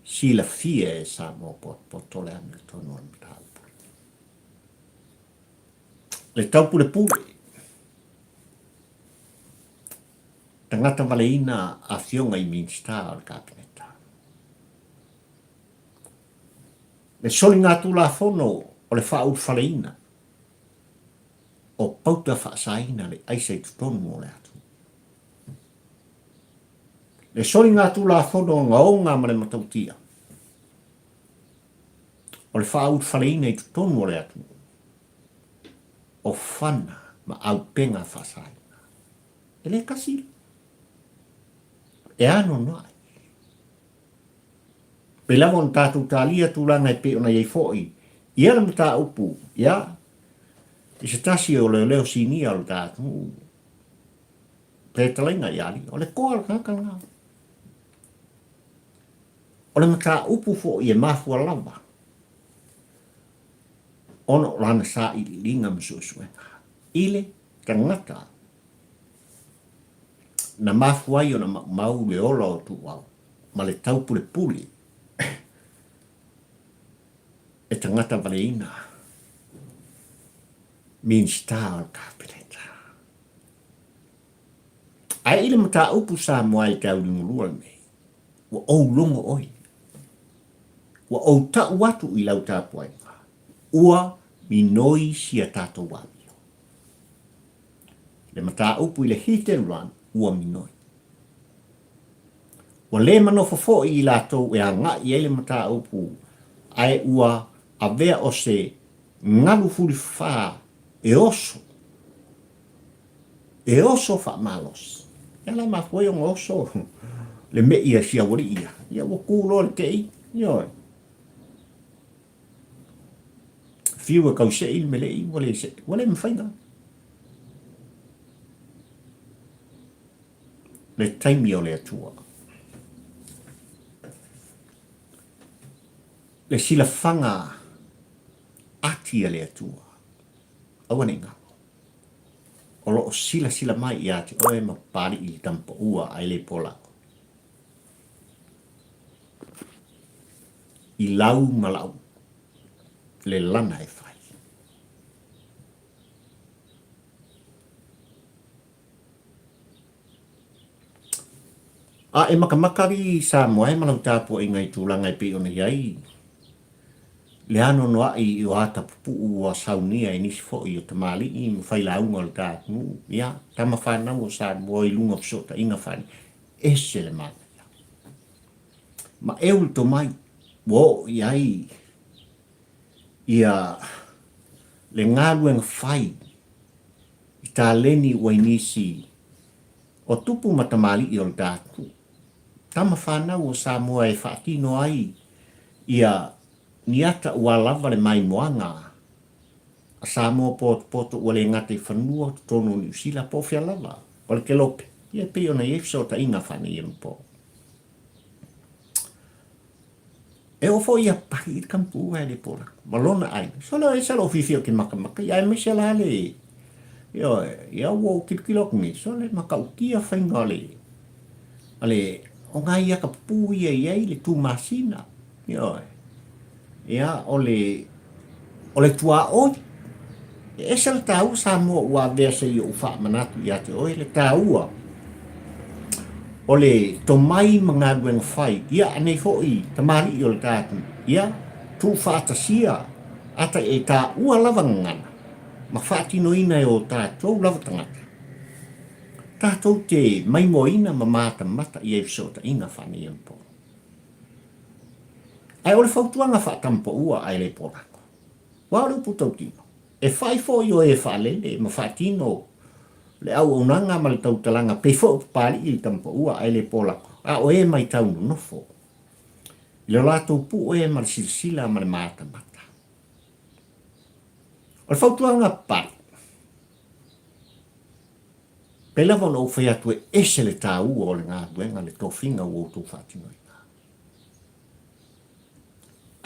silafia e Samoa potopoto le amiotonu o le mataupu. Le taupulepule, tagata valeina afioga i Minisita o le Kapeneta. Le soligatulafono o le faaulufaleina o pauta faasaina le aisa i totonu o le atunuu. Le soligatulafono ogaoga ma le matautia o le faaulufaleina i totonu o le atunuu o fana ma aupega faasaina. E le tasi la. E anoanoai. Pei lava ona tatou talia tulaga e pei ona i ai foi ia le mataupu, ia, i se tasi o leoleo sinia o le ta atunuu, fetalaiga ia Alii, o le toa o le tagata lena. O le mataupu foi e mafua lava ona o lana sailiiliga ma suesuega i le tagata na mafua ai ona maumau le ola o Tuuau ma le taupulepule e tagata valeina Minisita o le Kapeneta. Ae i le mataupu Samoa i te aulimulua lenei, ua ou logo oe, ua ou tau atu i lau tapuaiga, ua minoi si a tatou amio. Le mataupu i le hit and run, ua minoi. Ua le manofo foi i latou e agai i ai le mataupu, ae ua avea o se galu fulifā e oso, e oso faamalosi. Ia la mafua ai ona oso le me'i a si aualii ia. Ia ua ku loa le tei, ioe. Fiu e kausei le mele'i ua le se'i, ua le mafai na. Le taimi o le Atua. Le silafaga ati a le Atua. Aua ne i galo. O lo o silasila mai ia te oe ma Papali'i i le tama paua ae le polago. I lau ma lau le lana e fai. A e makamaka alii Samoa e ma lau tapuaiga i tulaga e pei ona i ai le anoanoai o ata pupuu ua saunia e nisi foi o tamalii ma failauga o le ta atunuu, ia, tama fanau o Samoa i luga o fesootaiga faale, ese le manaia. Ma eu le tomai ua oo i ai ia le galuega fai i taleni ua i nisi o tupu ma tamalii o le ta atunuu, tama fanau o Samoa e faatino ai ia ni ata ua lava le maimoaga a Samoa potopoto ua le gata i fanua totonu o Niu Sila po o fea lava o le kelope. Ia e pei ona i ai fesootaiga faaneionapo. E oo foi ia pai i le kamupuu ae le pōlako ma lona aiga. Sole ese lou fiafia ou te makamaka ia aemaise la le ioe, ia ua ou tilotilo atu nei, sole matautia faiga o le o le o nai ata pupuu ia e i ai le tumasina, ioe. Ia, o le o le tuaoi, e ese le taua Samoa ua avea se i ou faamanatu ia te oe le taua o le tomai ma galuega fai, ia anei foi tamalii o le ta atunuu, ia tuufaatasia ata e taua lava gagana ma faatinoina e o tatou lava tagata, tatou te maimoaina ma matamata i ai fesootaiga faaneionapo. Ae o le fautuaga faatamapaua ae le polako, aua o le upu tautino, e fai foi o e faalele ma faatino le auaunaga ma le tautalaga pei foi o Papalii i le tamapaua ae le polako, a o e matau nonofo i lo latou pue ma le silasila ma le matamata. O le fautuaga a Papalii, pei lava ona ou fai atu e ese le taua o le galuega le tofiga ua outou faatinoina.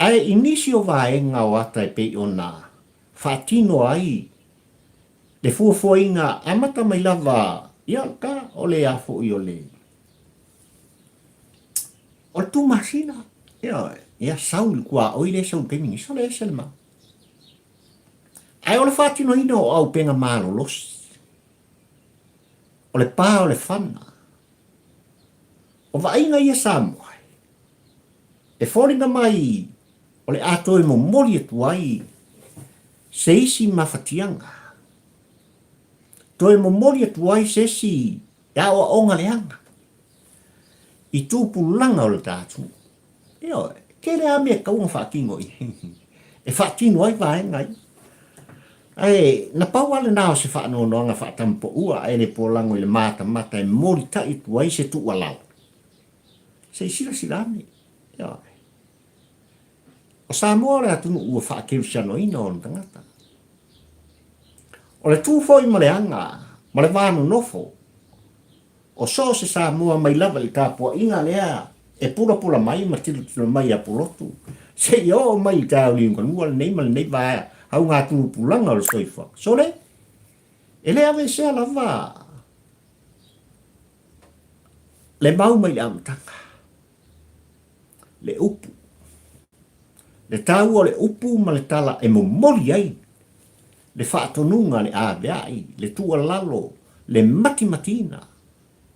Ae i nisi o vaega o ata e pei ona faatino ai le fuafuaina amata mai lava ia ka o le a foi o le o le tumasina ia ia sau i le tuaoi lea e sau i le taimi nei sole ese le mau. Ae o le faatinoina o auupega malolosi o le pa o le fana O vaaiga ia Samoa e foliga mai o le a toe momoli atu ai se isi mafatiaga, toe momoli atu ai se isi aoaoga leaga i tupulaga o le ta atunuu. Ioe, e tele lava mea e tatau ona faatino i e faatino ai vaega ia. Ae na pau lava lena o se faanoanoaga faatamapaua ae le polago i le matamata e molitai atu ai se tuualalo. Se i silasila ane. Ioe. O Samoa o le atunuu ua faakerisianoina ona tagata. O le tu foi ma le aga ma le va nonofo O so o se Samoa mai lava i le tapuaiga lea e pulapula mai ma tilotilo mai ia Pulotu, seia oo mai i taeao liugalua lenei ma lenei vaea augatulupulaga o le soifua. Sole, e le aveesea lava le mau mai le amataga, le upu, le taua o le upu ma le tala e momoli ai le faatonuga, le aveai, le tuualalo, le matimatiina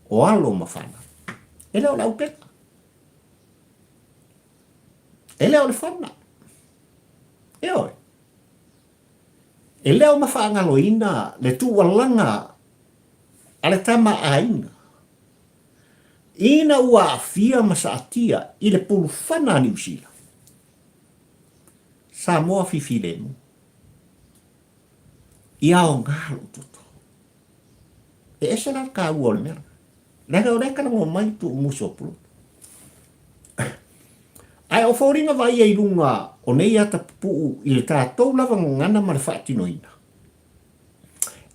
o alo ma fanau. E le o le aupega. E le o le fana. Ioe. E le o mafaagaloina le tuualaga a le tama aiga ina ua aafia ma saatia i le pulufana a Niu Sila. Samoa fifilemu. Ia aoga lou toto. E ese la le taua o le mea lena. Leaga o lea e talanoa mai Tuumusu o Pulotu. Ae o foliga vaaia i luga o nei ata pupuu i le tatou lava gagana ma le faatinoina,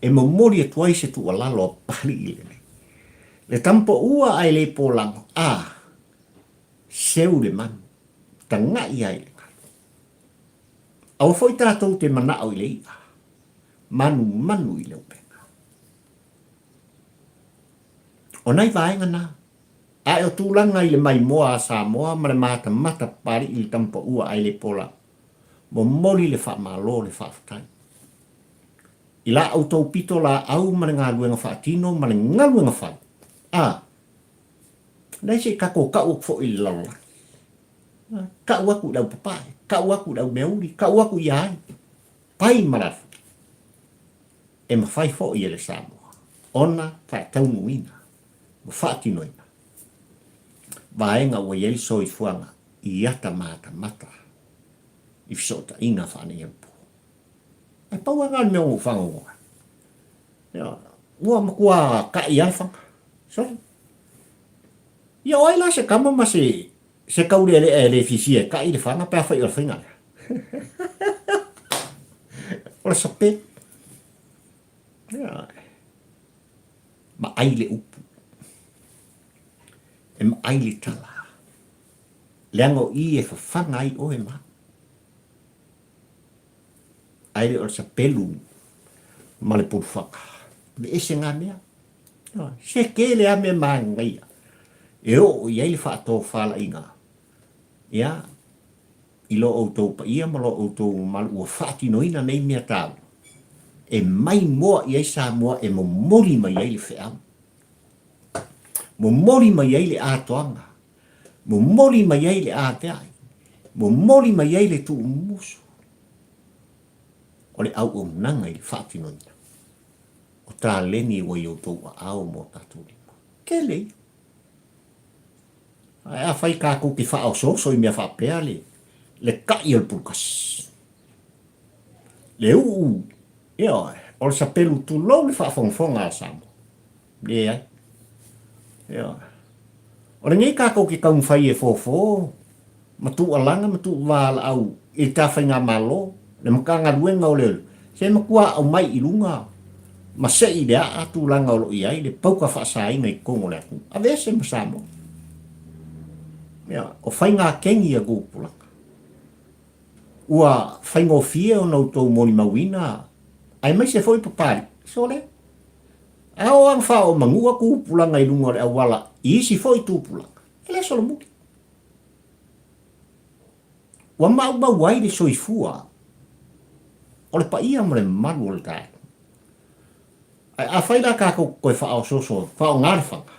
e momoli atu ai se tuualalo a Papalii lenei. Le tamapaua ae le polago, a, seu le manu, tagai ai i le galu. Aua foi tatou te manao i le i'a, manumanu i le upega. O nai vaega na, ae o tulaga i le maimoa a Samoa ma le matamata Papalii i le tamapaua ae le pola, momoli le faamalo le faafetai. I la outou pito laau ma le galuega faatino ma le galuega fai, a, leai se i tatou tau atu foi i le lalolagi. Tau atu i le au papae, tau atu i le au meauli, tau atu ia ai, pai ma lafo. E mafai foi e le Samoa ona faataunuuina ma faatinoina vaega ua i ai le soifuaga i ata matamata i fesootaiga faaneionapo. Ae pau lava lena o le mea ua ou fagogo ai. Ioe, ua matua kai lava le faga. Sorry. Ia o ai la se tama ma se se taulealea e le fiafia e kai le faga pe afai o le faiga lea? O le sape. Ia, ma ai le upu. E maai le tala, leaga o i e fafaga ai oe ma au. Ae le o le sapelu ma le pulufaga. Aveese na mea. Se tele lava mea manaia e oo i ai le faatofalaiga ia i lo outou paia ma lo outou mamalu ua faatinoina nei mea taua e maimoa i ai Samoa e momoli mai ai le feau, momoli mai ai le atoaga, momoli mai ai le aveai, momoli mai ai le tuumumusu o le auaunaga i le faatinoina o taleni ua i outou aao ma o tatou lima. Tele ia. Ae afai tatou te faaosooso i mea faapea le, le kai o le pulukasi, le uu, ioe, o le sapelu tulou le faafogafoga a Samoa. Leai. Ioe. O lenei tatou te taumafai e fofo ma tuualaga ma tuuvalaau i le ta faigamalo, le Matagaluega o Leoleo, se matua aumai i luga ma sei i le aa tulaga o lo o i ai le pauka faasaina i totonu o le atunuu. Aveese ma Samoa. Ia, o faiga kegi a tupulaga. Ua faigofie ona outou molimauina aemaise foi Papalii. Sole. A oo lava faaoomanua tupulaga i luga o le auala i isi foi tupulaga, e le solomuli. Ua maumau ai le soifua o le paia ma le mamalu o le taeao. Ae afai la tatou toe faaosooso, faaaoga le faga,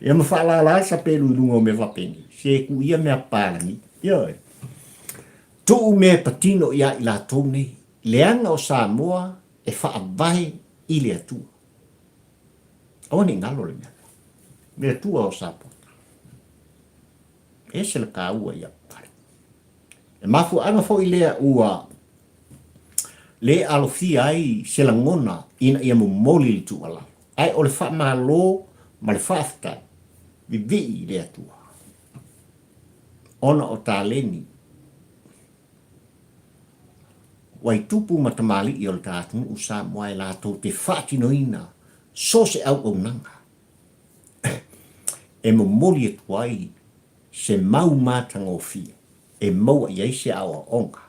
ia ma faalala le sapelu i luga o mea faapenei, se tuu ia mea papalagi. Ioe. Tuu mea e patino ia i latou nei, leaga o Samoa e faavae i le Atua. Aua ne i galo le mea lea. Le Atua o Samoa. E ese le taua ia Papalii. E mafuaaga foi lea ua le alofia ai se lagona ina ia momoli le tuualalo, ae o le faamalo ma le faafetai vivii i le Atua ona o taleni Waitupu ma tamalii o le ta atunuu Samoa e latou te faatinoina so o se auaunaga e momoli atu ai se mau matagofie e maua i ai se aoaoga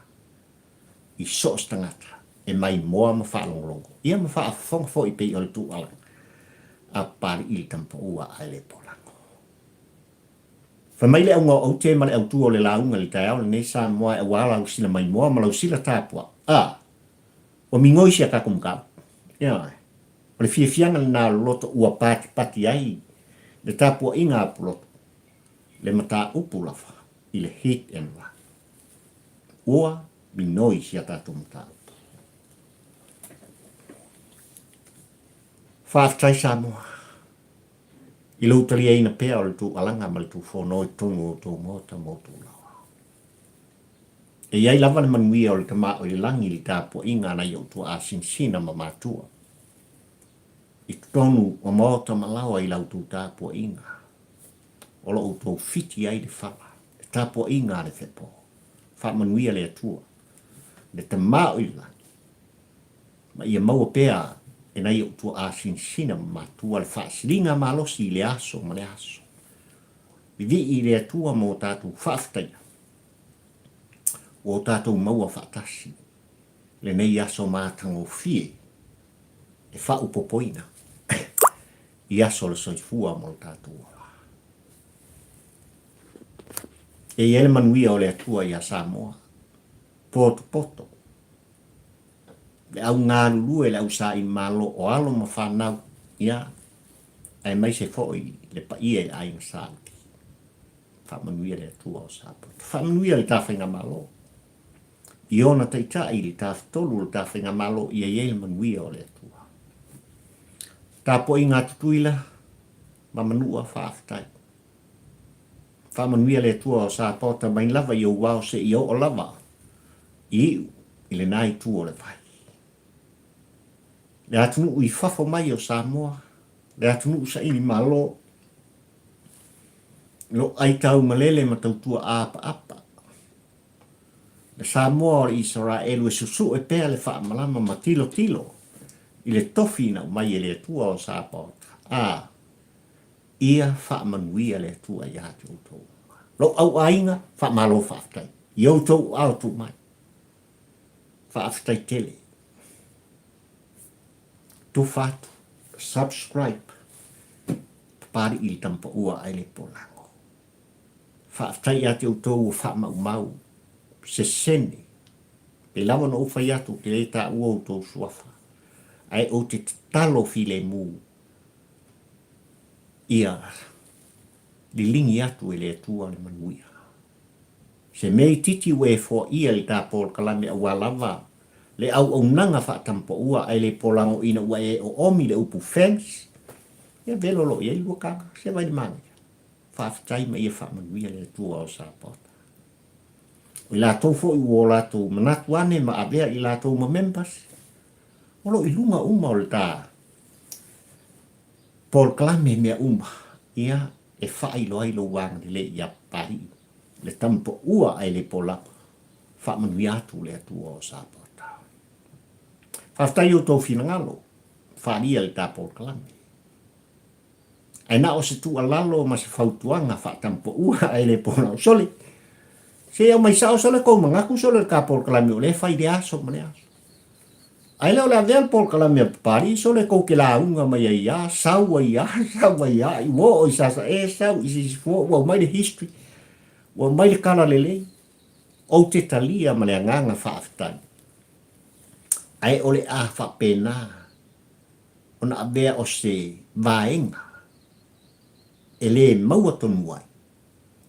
i so o se tagata e maimoa ma faalogologo ia ma faafofoga foi pei o le tuualaga a Papalii le Tamapaua a Aelepolago. Fai mai le auga o aute ma le autu o le lauga i le taeao lenei Samoa e aua lau sila maimoa ma lau sila tapuai. A! Ua migoi si a tatou mataupu. Ioe. O le fiafiaga lena o le loto ua patipati ai le tapuaiga a Pulotu, le mataupu lava i le hit and run. Ua minoi si a tatou mataupu. Faafetai Samoa i lou taliaina pea o le tuualaga ma le tuufono i totonu o outou maota ma outou laoa. E i ai lava le manuia o le Tama o i le Lagi i le tapuaiga a nai ou tuaa sinasina ma matua i totonu o maota ma laoa i la outou tapuaiga o lo outou fiti ai le fala, le tapuaiga a le fepo. Faamanuia le Atua, le Tama o i le Lagi, ma ia maua pea e nai ou tuaa sinasina ma matua le faasiliga malosi i le aso ma le aso. Vivii i le Atua ma o tatou faafetaia ua o tatou maua faatasi lenei aso matagofie e faaopopoina i aso o le soifua mo le tatou ola. E i ai le manuia o le Atua iā Samoa, potopoto, le au galulue, le au saili malo o alo ma fanau, ia, aemaise foi le paia i le aiga Sa Uli. Faamanuia le Atua o Samoa. Faamanuia le ta faigamalo i ona taitai i le tafatolu o le ta faigamalo ia i ai le manuia o le Atua. Tapuaiga a Tutuila ma Manua, faafetai. Faamanuia le Atua o Sapaota mai lava i ou ao seia oo lava i iu i lena itu o le vai. Le atunuu i fafo mai o Samoa, le atunuu saili malo, Lo aitau malele ma tautua apaapa. Le Samoa o le Isaraelu e susue pea le faamalama ma tilotilo i le tofi na aumai e le Atua o Sapaota. A. Ia faamanuia le Atua ia te outou uma. Lou auaiga, faamalo faafetai i outou aao tuu mai. Faafetai tele. Tufa atu, subscribe, Papali'i i le Tamapaua ae le Polago. Faafetai ia te outou ua faamaumau se sene. Pei lava ona ou fai atu ou te le taua outou suafa, ae ou te tatalo filemu ia liligi atu e le Atua le manuia. Se mea itiiti ua e foaia i le ta polokalame aua lava le auaunaga faatampaua ae le polago ina ua e oomi le upu thanks, ia velo lo i ai $2, se vai le manaia. Faafetai ma ia faamanuia le Atua o Sapaota. O i latou foi ua o latou manatu ane ma avea i latou ma members, o lo o i luga uma o le ta polokalame mea uma, ia, e faailoa ai lou agalelei ia Papalii, le tama paua ae le polago, faamanuia atu le Atua o Sapaota. Faafetai i outou finagalo, faaalia le ta polokalame. Ae na o se tuualalo ma se fautuaga faatampaua ae le polau. Sole, se i aumai sao sole kou manatu sole le ta polokalame o lea e fai i lea aso ma lea aso. Ae le o le avea le polokalame a Papalii sole kou te lauga mai ai a, sau ai a, sau ai a, ua oo i Sasae, sau i Sisifo, ua aumai le history, ua aumai le tala lelei. Ou te talia ma le agaga faafetai. Ae o le a faapena ona avea o se vaega e le maua tonu ai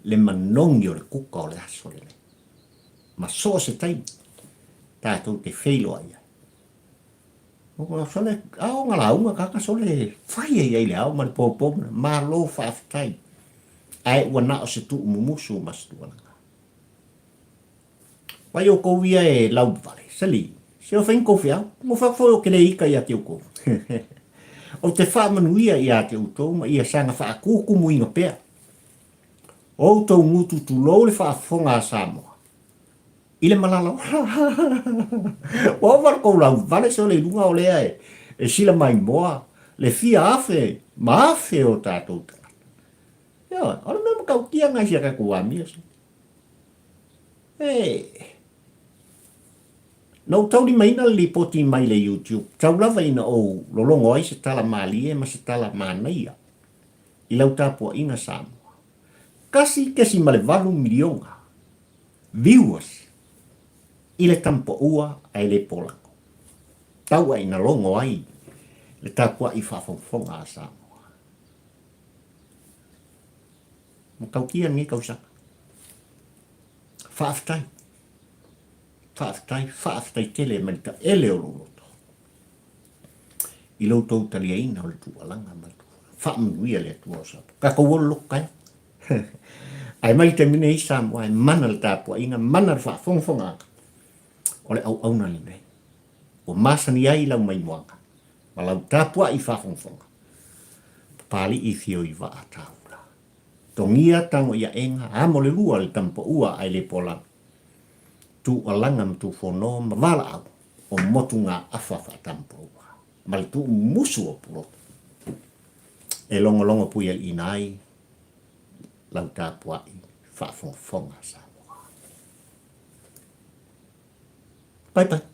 le manogi o le kuka o le aso lenei. Ma so o se taimi tatou te feiloai ai. Sole, a o nga lauga kaka sole fai ai ai le ao ma le pōpō malo faafetai. Ae ua na o se tuumumusu ma se tualaga. Vai oukou ia e lauvale, sali, se o fai kou feau, mo fa foi o ke le ika ia te oukou. Ou te faamanuia ia te outou ma ia saga faakukumuina pea. Outou gutu tulou le faafofoga a Samoa. I le malala Ua ova le kou lauvale sole i luga o lea e, e sila mai moa le fia afe ma afe o tatou tagata. Ioe, o le mea matautia ngai sia tatou amio sole. E, na ou taulimaina le lipoti mai le YouTube, tau lava ina ou lologo ai se tala malie ma se tala manaia i lau tapuaiga Samoa. 1.8 miliona viewers i le tamapaua ae le polago. Tau a ina logo ai le tapuai faafogafoga a Samoa. Matautia lenei tausaga. Faafetai. Faafetai, faafetai tele mai le taele o lou loto i lo outou taliaina o le tuualaga ma le tuualaga. Faamanuia le Atua o Samoa. Tatou ola loto taeao. Ae mai le taimi nei Samoa e mana le tapuaiga, mana le faafogafogaaga o le auauna lenei. Ua masani ai lau maimoaga ma lau tapuai faafogafoga. Papalii fio i vaa taula. Togia tago i aega, amo le lua le tamapaua ae le pola. Tuualaga ma tuufono ma valaau o motugaafa faatamapaua ma le tuumusu o Pulotu. E logologo puialiina ai lau tapuai faafogafoga Samoa. Bye bye.